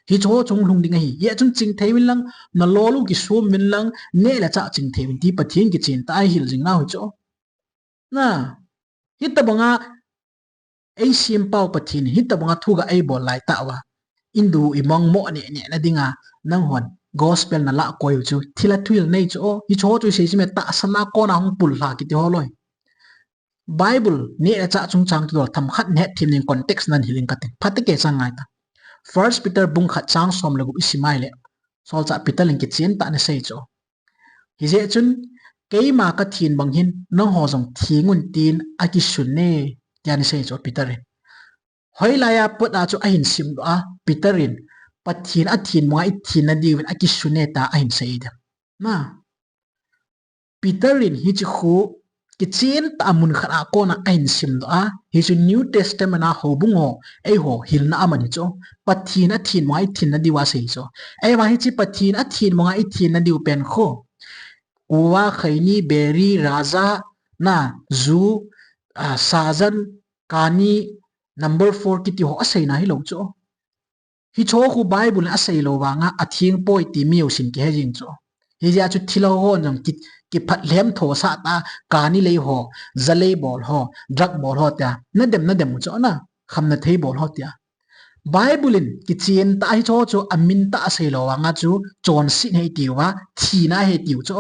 Hichu ho chu hung lhung ding ahi. Hia chun chingthei uvin lang, nalol u kisom uvin lang, neh le chah chingthei uvin ti Pathen kichen tah a ihil jing nau hi chu. Na, hitobanga eisempau Pathen in hitobanga thugah eibol lai tah uva, indu imong moh neh neh na dinga, nanghon gospel nalah koi u chu thil a thuhil nei chu. Hichu ho chu isei chu me, tahsan a kona hung pullha kiti ho loi. Bible neh le chah chungchang thudol themkhat nahet them ding, context nan hil in kati. Phatah kei chang ngai ta. First Peter bung khat chang som le gup isim a ahile, solchah Peter in kichen tah a anasei chu. Hijeh chun, keima kathen bang hin nangho jong theng un tin akisun e, tia anasei chu Peter in. Hoilai a pat a chu ahin simdoh a, Peter in, Pathen athen banga ithen nadiuvin akisun e tia ahin sei dem. Na, Peter in hiche khu kichen tah a mun khat a kona ahin simdoh a, hichu New Testament a houbung ho, eiho hilna aman hi chu. Pathen athen banga ithen nadiu asei hi chu. Ahivang hiche Pathen athen banga ithen nadiu pen khu, kuva, khaini, beri, raja, na, ju, a, sajan, kani, number four kiti ho aseina hilou chu. Hichu khu Bible in aseilou vanga atheng poi ti mi jousen kihe jing chu. Hijeh a chu thilha hon jong ki, kiphat lhem thosah tah a, kani lei ho, jalei bol ho, drug bol ho tia nadem nadem u chu na, khamna thei bol ho tia. Bible in kichen tah a hichu chu amin tah a aseilou vanga chu chonset ahi tiu va, thina ahi tiu chu.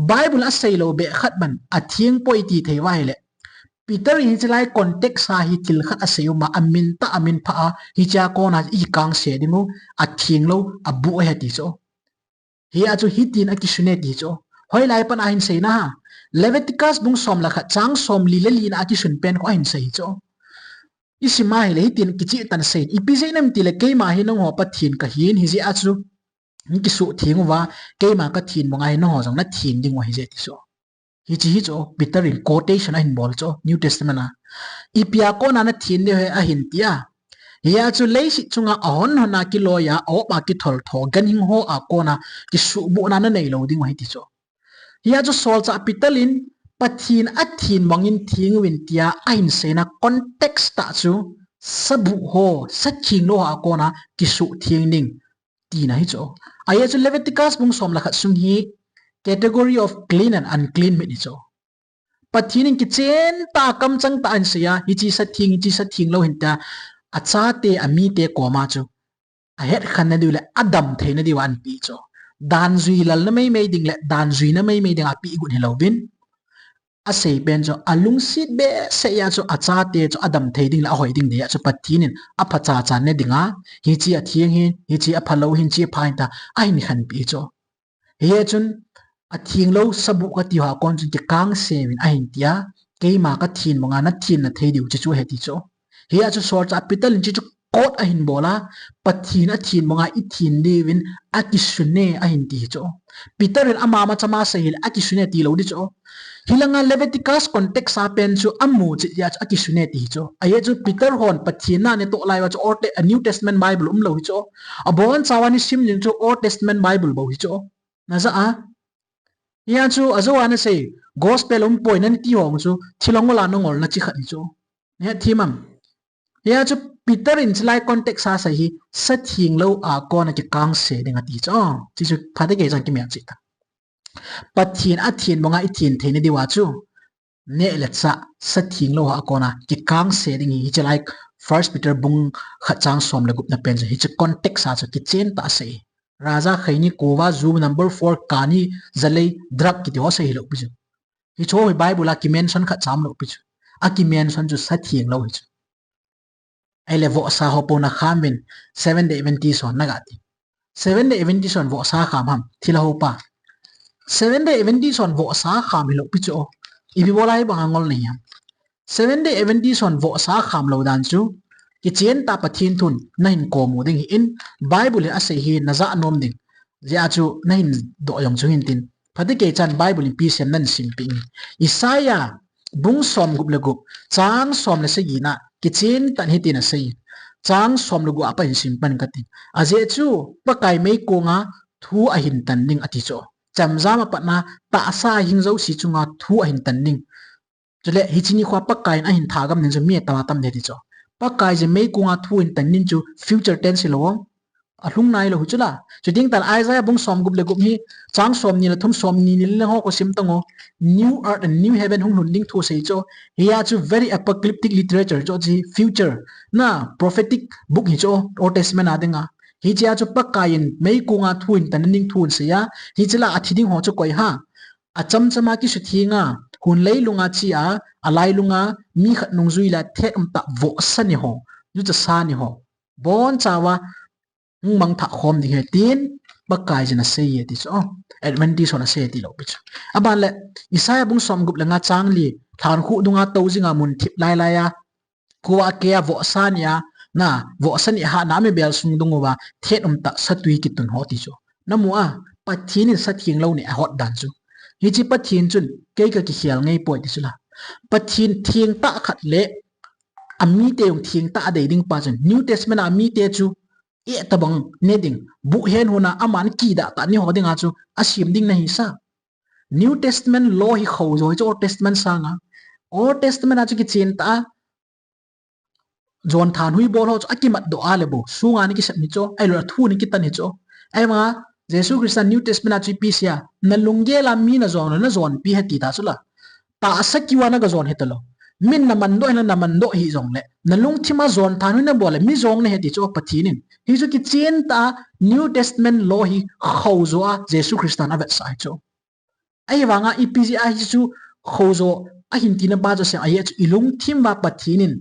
Bible in aseilou beh khat bang atheng poi iti thei uva ahile, Peter in hiche lai context a hi thil khat asei um a, amin tah amin phah a, hichea kona ikangse ding u, athenglou, abuh ahi ti chu. Hia chu hitin akisun e ti chu. Hoilai pat a ahin seina ham. Leviticus bung som le khat chang somli le li na a kisun pen khu ahin sei hi chu. Isim a ahile hitin kicheh tah in asei in, ipi jeh inem itile keima hi nangho Pathen kahin, hijeh a chu nakisuhtheng uva, keima kathen banga hi nangho jong nathen diu ahi jeh ti chu. Hiche hi chu Peter in quotation ahin bol chu New Testament a. Ipi a kona nathen diu ahi ahin tia. Hia chu leiset chunga ahon hon a kiloi a, a-op a kithol tho, ganhing ho a kona kisuhbuhna naneilou diu ahi ti chu. Hia chu solchah Peter in Pathen athen bangin theng uvin tia ahin seina context a chu sabuh ho, satheng lou ho a kona kisuhtheng ding tina hi chu. Ahia chu Leviticus bung som le khat sung hi category of clean and unclean meat hi chu. Pathen in kichen tah a kamchang tah a ahin sei a, hiche satheng, hiche satheng lou ahin tia, achate, amite koma chu ahetkhen nadiu le adam theina diuva ahin pe chu. Dan jui lalna meimei ding le dan juina meimei ding a apeh got hilouvin, asei pen chu alungset behseh a chu achate chu adam thei ding le ahoi ding dia chu Pathen in apha chacha ne dinga, hiche atheng ahin, hiche aphalou ahin, hiche apha ahin tia ahin khenpeh chu. Hijeh chun, atheng lou sabuh kati ho a kon chun kikangse uvin ahin tia, keima kathen banga nathen nathei diu hiche chu ahi ti chu. Hia chu solchah Peter in hiche chu quote ahin bol a, Pathen athen banga ithen diuvin akisun e ahin ti hi chu. Peter in ama machama asei hile akisun e tilou di chu. Hilanga Leviticus context a pen chu amu chet jeh a chu akisun e ti hi chu. Ajeh chu Peter hon Pathen na anatoh lai uva chu Old Te-, New Testament Bible umlou hi chu. Abonchauva ana sim jing chu Old Testament Bible bou hi chu. Najah a, Hia chu ajo ana sei, gospel umpoi nati ho chu thilha ngol a nangolna chi khat hi chu. Nahet thim am? Hia chu Peter in chulai context a asei hi, satheng lou a kona kikangse ding ati chu. Chi chu phatecha kimelchih ta. Pathen a thenbong a ithen theina diuva chu neh le chah, satheng lou a kona kikangse ding hi, hiche lai First Peter bung khat chang som le gupna pen chu, hiche context a chu kichen tah a asei. Raja khaini, kova, ju number four, kani, jalei, drug kiti ho asei hilou pi chu. Hiche ho hi Bible a kimention khat cha umlou pi chu. Akimention chu satheng lou hi chu. Ahile vohsa ho pona kham uvin, Seventh Day Adventist hon naga ti. Seventh Day Adventist hon vohsa kham ham, thilha ho pa. Seventh Day Adventist hon vohsa kham hilou pi chu. Ipi bol a hibang a ngol nahi ham? Seventh Day Adventist hon vohsa kham lou dan chu, kichen tah Pathen thun nahin komu ding ahin, Bible in asei hi najah nom ding. Hijeh a chu nahin doh jong chu hin tin. Phatecha chan Bible in ipi asei ham nahin simpeh inge. Isaiah bung som gup le gup, chang som le sagi na, kichen tah in hitin asei. Chang som le gup a pat hin sim pan kati. Ajeh chu, Pakai meikong a thu ahin tan ding ati chu. Chemjam a pat na, tahsa hing jouse chunga thu ahin tan ding. Chule, hiche nikho a Pakai in ahin thagam ding chu mi atam atam ding ati chu. Pakai jeh meikong a thu ahin tan ding chu future tense hilou. Alhung nailou hi chu la. Chuteng tah le Isaiah bung som gup le gup hi, chang som ni le thum, som ni ni le ho khu sim tan o. New earth and new heaven hung lhun ding thu asei chu. Hia chu very apocalyptic literature chu, chu future na prophetic book hi chu, Old Testament a dinga. Hichea chu Pakai in meikong a thu ahin tan ding thu asei a. Hiche la athi ding ho chu koi ham? Achamcham a kisutheng a, hun leilung a che a, alailung a mi khat nungjui la thet umtah vohsa ni ho, juchasa ni ho, boncha uva hung mangthah khom ding ahi tin, Pakai jeh in asei e ti chu. Adventist hon asei tilou pi chu. Aban le, Isaiah bung som gup le nga chang li, lhankhuh dunga tou jinga mun thip lai lai a, kua kei a vohsa ni a, na, vohsa ni a hahna mi bel sung dung uva, thet umtah satui kitun ho ti chu. Namu a, Pathen in satheng lou neh ahot dan chu. Hiche Pathen chun, kei kakikhel ngei poi ti chu la. Pathen theng tah khat le, amite jong theng tah a dei ding pa chun, New Testament a amite chu, eh, tabang ne ding, buh hen hon a, aman kidah tah ni ho dinga chu, asem ding nahi sa. New Testament law hi khoh jo hi chu Old Testament sanga. Old Testament a chu kichen tah a, jon thanhoi bol ho chu akimat doh a le bou, sunga ana kisem hi chu, ahilou le thu ana kitan hi chu. Ahivanga, Jesu Christa New Testament a chu ipi asei a, nalunggel a mi najon lou, najonpi ahi ati ta chu la. Tahsa kiu a naga jon hita lou. Min naman doh hih le naman doh hih jongle, nalungthim a jon thanhoi nabol le, mi jong nahi ati chu Pathen in. Hichu kichen tah a New Testament law hi khoh jo a Jesu Christa in avetsah hi chu. Ahivanga ipi jeh a hichu khoh jo ahin tina pa chu asei em, ajeh chu ilungthim uva Pathen in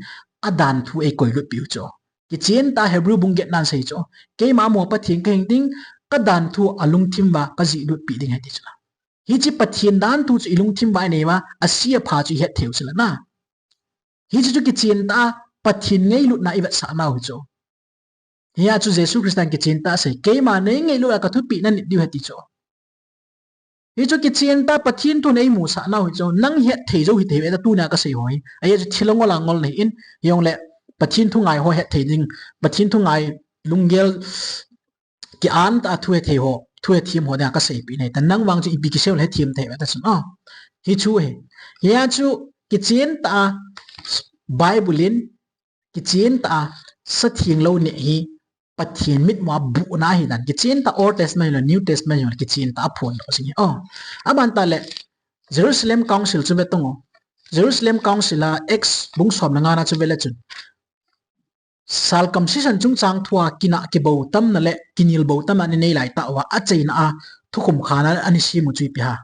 adan thu eikoi lut piu chu. Kichen tah a Hebrew bung get na in asei chu. Keima amaho Pathen kahi ding, kadan thu alungthim uva kajih lut pi ding ahi ti chu la. Hiche Pathen dan thu chu ilungthim uva inei uva, ase apha chu ihet thei u chu la na. Hiche chu kichen tah a Pathen ngailutna ivetsah nau hi chu. Hia chu Jesu Christa in kichen tah a asei, keima neingailut a kathupeh nanit diu ahi ti chu. Hichu kichen tah a Pathen thun eimusah nau hi chu, nang het thei jou hithei ve ta tunia kasei ho hi. Ajeh chu thilha ngol a ngol nahi in, hijongle Pathen thu ngai ho het thei ding, Pathen thu ngai lunggel ki-an tah a thu hethem ho, thu hethem ho dinga kaseipeh nahi ta, nang vang chu ipi kisei le hethem thei ve ta chun, a. Hichu ahi. Hia chu kichen tah a Bible in, kichen tah a satheng lou neh hi Pathen mitmu a buhna ahi dan. Kichen tah a Old Testament hilou, New Testament hilou, kichen tah a aphondoh jing ahi. O. Aban tah le, Jerusalem Council chu ve tang o. Jerusalem Council a Acts bung som le nga na chu ve le chun, circumcision chungchang thua kinah kibou tamna le kinel bou tamna ana nei lai tah uva, achaina a thukhum khat ana sem u chu ipi ham?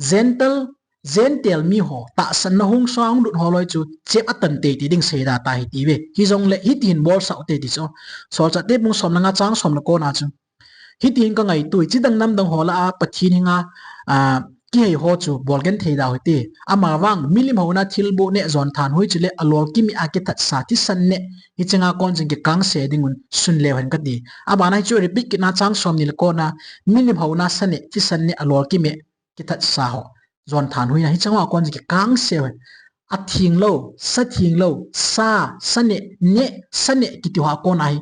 Gentile, Gentile mi ho, tahsanna hung sunga hung lut ho loi chu chep atan teitei ding seida ta ahi ti ve. Hijongle, hiti hin bolsah u hite ti chu. Solchahte bung som le nga chang som le ko na chu. Hiti hin kangaito e, chidang namdang ho lah a Pathen henga, a, kihei ho chu bolgenthei da u hite. Amavang, milim houna thilboh neh, jon thanhoi chule alol kimeh a kithatsa thisan neh, hiche nga kon chun kikangse ding un sun leu hen kati. Abana hichu repeat kit na chang som ni le ko na, milim houna sa neh, thisan neh, alol kimeh, kithatsa ho, jon thanhoi na, hiche nga kon chun kikangse u hen. Atheng lou, satheng lou, sa, sa neh, neh, sa neh kiti ho a kon a hi,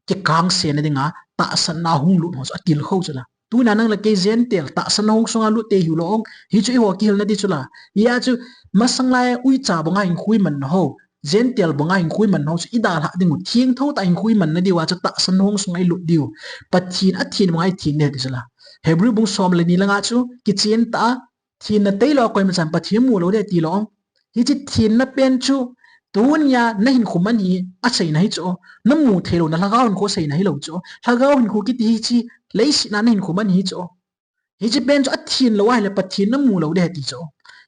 kikangse na dinga tahsanna hung lut ho chu atilkhou chu la. Tuna nang le kei Gentile tahsan hong sunga lut te hiu lo ong. Hichu eiho kihilna di chu la. Hia chu masang lai uicha banga hinkho imanna ho, Gentile banga hinkho imanna ho chu idalhah ding u, thengtho tah hinkho imanna diu a chu tahsan hong sunga ilut diu. Pathen athen banga ithen ding ahi ti chu la. Hebrew bung som le ni langa chu kichen tah a, thenna tailou a koima chan Pathen mu lou ding ahi ti lo ong. Hiche thenna pen chu tunia nahinkho man hi aseina hi chu. Namu theilou na lhagao hinkho seina hilou chu. Lhagao hinkho kiti hiche leiset a nahinkho man hi chu. Hiche pen chu athen lou ahile Pathen namu lou ding ahi ti chu.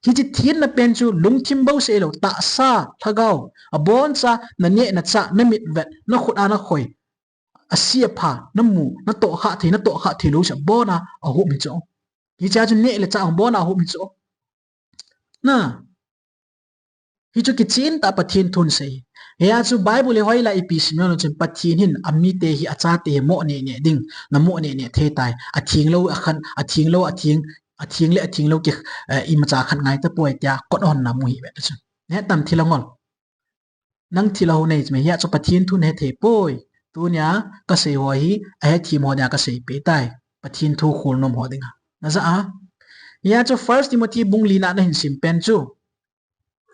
Hiche thenna pen chu lungthim bouseh lou, tahsa, lhagao, aboncha naneh nachah, namitvet, nakhut a nakhoi, ase apha, namu, natohkhah thei, natohkhah theilou chu abona ahup hi chu. Hichea chu neh le chah abona ahup hi chu. Na, hichu kichen tah Pathen thun sei. Hia chu Bible hi hoilai ipi sim jong chun Pathen hin amite hi, achate hi mo neh neh ding, namo neh neh thei tai. Athenglou akhan, athenglou, atheng, atheng le athenglou ki, eh, imacha khat ngai tapoi tia kot ahonna mu hi ve ta chu. Neh tam thil angol. Nang thil aho nei chu me hia chu Pathen thu nahe thei poi. Tunia kasei ho hi, ahethem ho dinga kasei peh tai. Pathen thu kholnom ho dinga. Naja a. Hia chu First Timothy bung lina nahin sim pen chu.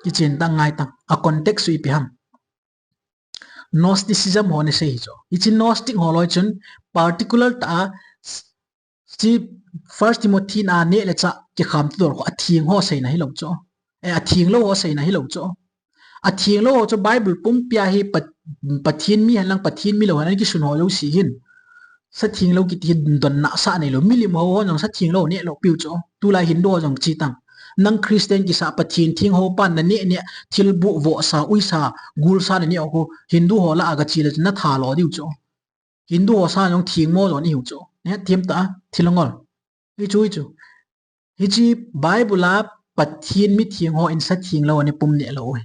Kichen tah ngai tang. A context chu ipi ham. Gnosticism ho nasei hi chu. Hiche Gnostic ho loi chun particular tah a Hiche First Timothy na neh le chah kikham tu dol kho atheng ho seina hilou chu. Eh, athenglou ho seina hilou chu. Athenglou ho chu Bible pumpia hi Pat-, Pathen mi henlang Pathen mi lou hen kisun ho jouse hin. Sa thenglou kiti hi donna sa neilou. Milim ho ho jong sa thenglou neh lou piu chu. Tulai Hindu ho jong chi tang. Nang Christian kisa Pathen theng ho pan naneh neh thil bu vohsa, uisa, gulsa naneh ho Hindu ho lah a gache le chu natha lo diu chu. Hindu ho sa jong thengmo jo nahiu chu. Nahet them tah a, thil angol. Hichu, hichu. Hiche Bible a Pathen mi theng ho in sa thenglou ana pum neh lou u hi.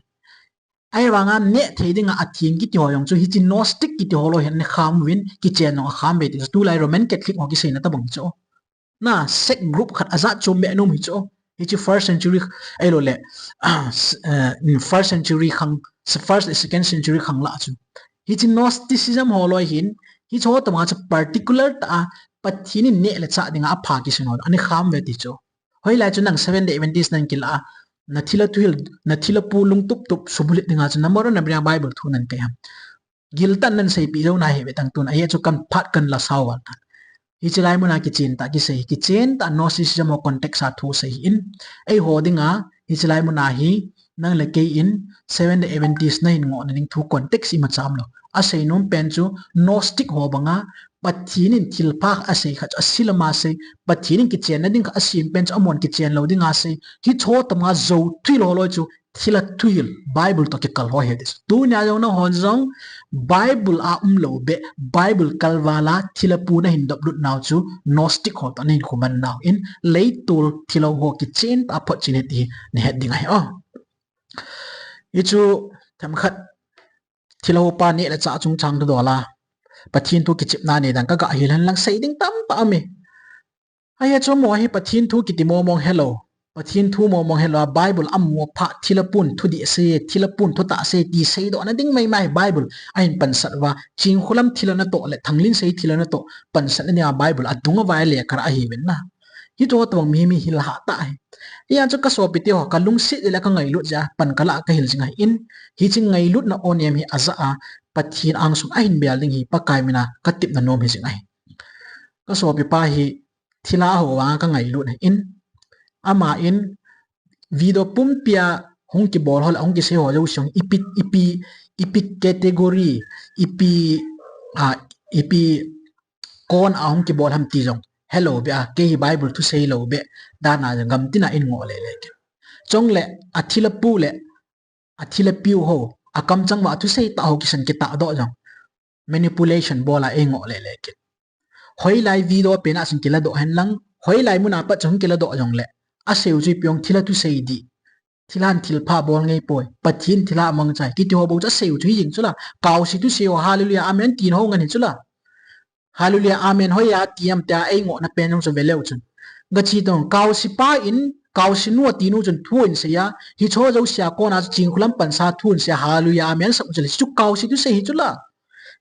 Ahivanga neh thei dinga atheng kiti ho jong chu hiche Gnostic kiti ho loi hin ana kham uvin, kichen jong akham ve ti chu. Tulai Roman Catholic ho kiseina tobang chu. Na, sect group khat ajat chom be nom hi chu. Hiche first century, ahilou le, ah, s-, eh, first century khang, s-, first, second century khang lah chu. Hiche Gnosticism ho loi hin, hiche ho tobang chu particular tah a, Pathen in neh le chah dinga apha kisin ho, ana kham ve ti chu. Hoilai chu nang Seventh Day Adventist nang kila a, nathil a thuhil, nathil a pu lungtup tup subulit dinga chu, namaro nabria Bible thu nan kai ham. Giltah nan seipeh jou nahi ve tang tun, ahi chu kan phat kan la sao val tan. Hiche lai muna kichen tah kisei, kichen tah Gnosticism ho context a thu sei in, eiho dinga, hiche lai muna hi, nang le kei in, Seventh Day Adventist nahin ngohna ding thu context imacha umlou. Asei nom pen chu, Gnostic ho banga, Pathen in thilpha asei khat chu, asil ama sei, Pathen in kichenna ding khat asem pen chu, amon kichen lou dinga sei, hiche ho tobanga jou thuhil ho loi chu, thil a thuhil, Bible toh kikal ho ahi ti chu. Tunia jong nahon jong, Bible a umlou beh, Bible kalval a thil a pu nahin doplut nau chu, Gnostic ho toh nahin khuman nau in, leitol thilou ho kichen tah a photchet ahi ti hi nahet ding ahi. Oh. Hichu, themkhat, thilou pa neh le chah chungchang thu dol a. Pathen thu kichepna nei dan kaga hil hen lang sei ding tamtah aume. Ahi chu mo hi Pathen thu kiti momong helou. Pathen thu momong helou a Bible amu apha thil a pun thudih sei, thil a pun thutah sei ti seidohna ding maimai Bible ahin pansat uva. Chingkhulam thil a natoh le Thanglinsei thil a natoh pansatna dinga Bible adung uva lekha ahi uvin na. Hiche ho tobang mi, mi hil hah tah ahi. Hia chu kasopi teho, kalungset jeh le kangailut jeh a pan kalah kahil jing ahin. Hiche ngailutna onem hi ajah a Pathen angsung ahin bel ding hi Pakai mina katepna nom hi jing ahi. Kasopi pa hi thil a aho vanga kangailut ahin. Ama in video pumpia hung kibol ho le hung kisei ho jouse jong ipi, ipi, ipi category, ipi, ah, ipi kon a hung kibol ham ti jong helou beh a, kei hi Bible thu seilou beh dan a jong gamtina in ngoh lele kit. Chule athil a pu le athil a piu ho, akamchang uva athusei tah ho kisan kitahdoh jong manipulation bol a ei ngoh lele kit. Hoilai video pen a chun kiladoh hen lang, hoilai muna pat chun kiladoh jongle, asei u chu ipi ong thil a thusei dih. Thilhan thilpha bol ngei poi. Pathen thilha mangchai. Kiti ho bou chu asei u chu hijing chu la. Kaosi thusei ho, hallelujah, amen, tin ho ngen hi chu la. Hallelujah, amen, hoiya ti am tia ei ngohna pen jong chu veleu chun. Gachi tong, kaosi pa in, kaosi nu ati nu chun thu in seiya, hiche ho jousea kona chu Chingkhulam pansa thu in seiya, hallelujah, amen, sap u chu le, chu kaosi thusei hi chu la.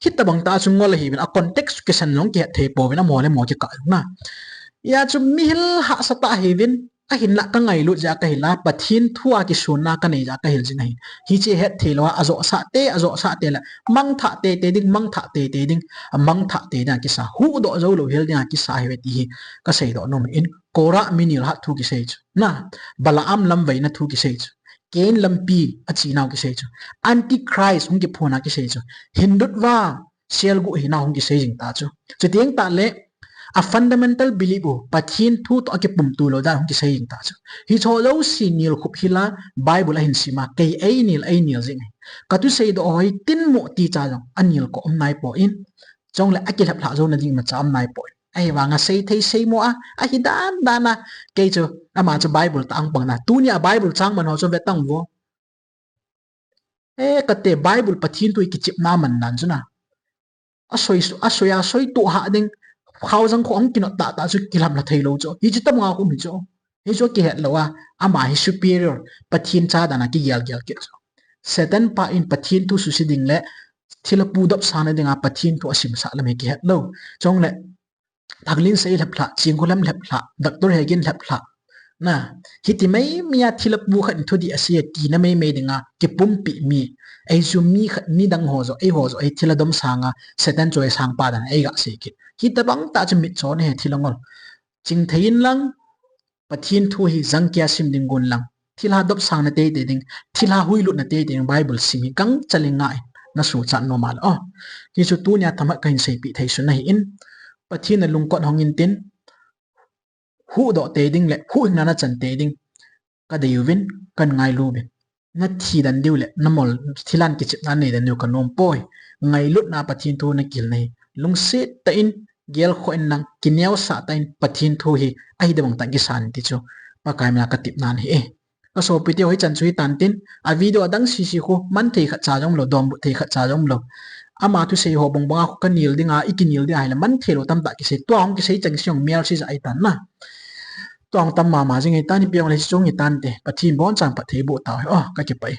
Hitabang tah chu ngol ahiuvin, a context kisan jong kihet thei pouvin, amo le amo kikah jong na. Hia chu mihil hahsa tah hiuvin, ahinlah ka ngailut jeh a ka hil a, Pathen thu a kisonna ka nei jeh a ka hil jing ahi. Hiche het thei lou a, ajoh sah te, ajoh sah te le, mangthah tei tei ding, mangthah tei tei ding, amangthah tei ding a kisa, huhdoh jou lou hel ding a kisa ahiuve ti hi ka seidoh nom in, Korah mi nilhah thu kisei chu. Na, Balaam lamvaina thu kisei chu. Cain lampi achenau kisei chu. Antichrist hung kiphonna kisei chu. Hindutva, selguh hinau hung kisei jing ta chu. Chuteng tah le, a fundamental belief u, Pathen thu toh akipumtu lou dan hung kisei jing ta chu. Hicheho jouse nilkhup hil a, Bible ahin sim a, kei ei nil, ei nil jing ahi. Ka thuseidoh ho hi tin mo ti cha jong, anilkoh um naipoi. Chule akilhep lhah jouna ding imacha um naipoi. Ahivanga seithei seimo a, ahi dan dan a, kei chu, ama chu Bible tah a hung pang na. Tunia Bible chang man ho chu ve tang vo. E, kate Bible Pathen thu hi kichepna man dan chu na. Asoi, asoi a soi toh hah ding, khaojang kho hung kinot tah tah chu kilhamlha thei lou chu. Hichu tabang a um hi chu. Hichu kihet lou a, ama hi superior, Pathen cha dan a kigel gel kit chu. Satan pa in Pathen thu suse ding le, thilha pu dopsang na ding a Pathen thu asimsah lam hi kihet lou. Chule, Thaglin sei lhep lhah, Chingkholam lhep lhah, Doctor Hegin lhep lhah. Na, hiti mai mai a thilha pu khat in thudih asei e tina mai mai ding a, kipumpi mi. Ei chu mi khat, midang ho joh, eiho joh, ei thilha dom sang a, Satan chu ei sangpa dan a, ei ga sei kit. Hitabang tah chu mitcho nahi thilha ngol. Chingthei in lang, Pathen thu hi jangkia sim ding gon lang. Thilha dopsang na tei tei ding, thilha huilut na tei tei ding, Bible sim hi gangchal in ngah in, na suhchat nom a le. O, hichu tunia themkhat kahin seipeh thei sun ahi in, Pathen a lungkot hong in tin, huhdoh tei ding le, huhhingna na chan tei ding, ka dei uvin, kan ngailu uvin. Na thi den diu le, na mol thilha kichepna nei den diu ka nom poi. Ngailutna Pathen thu na kihil na hi. Lungset tah in, gelkhoh in lang, kineosah tah in, Pathen thu hi, ahi debang tah in kisan ti chu, Pakai min a ka tepna ahi e. Ka sopi teho hichan chu hitan tin, a video adang sisi khu, man thei khat cha jong lou, donbut thei khat cha jong lou. Ama thusei ho bang bang a khu ka nil ding a, i kinil ding a hile, man thei lou tamtah kisei, tua hung kisei chang song mial si ja ahi tan na. Tua hung tam mama jing ahi tan, ipi hung le chung ahi tan te, Pathen in abonchan phatthei boh tau hen, o, ka kipah e.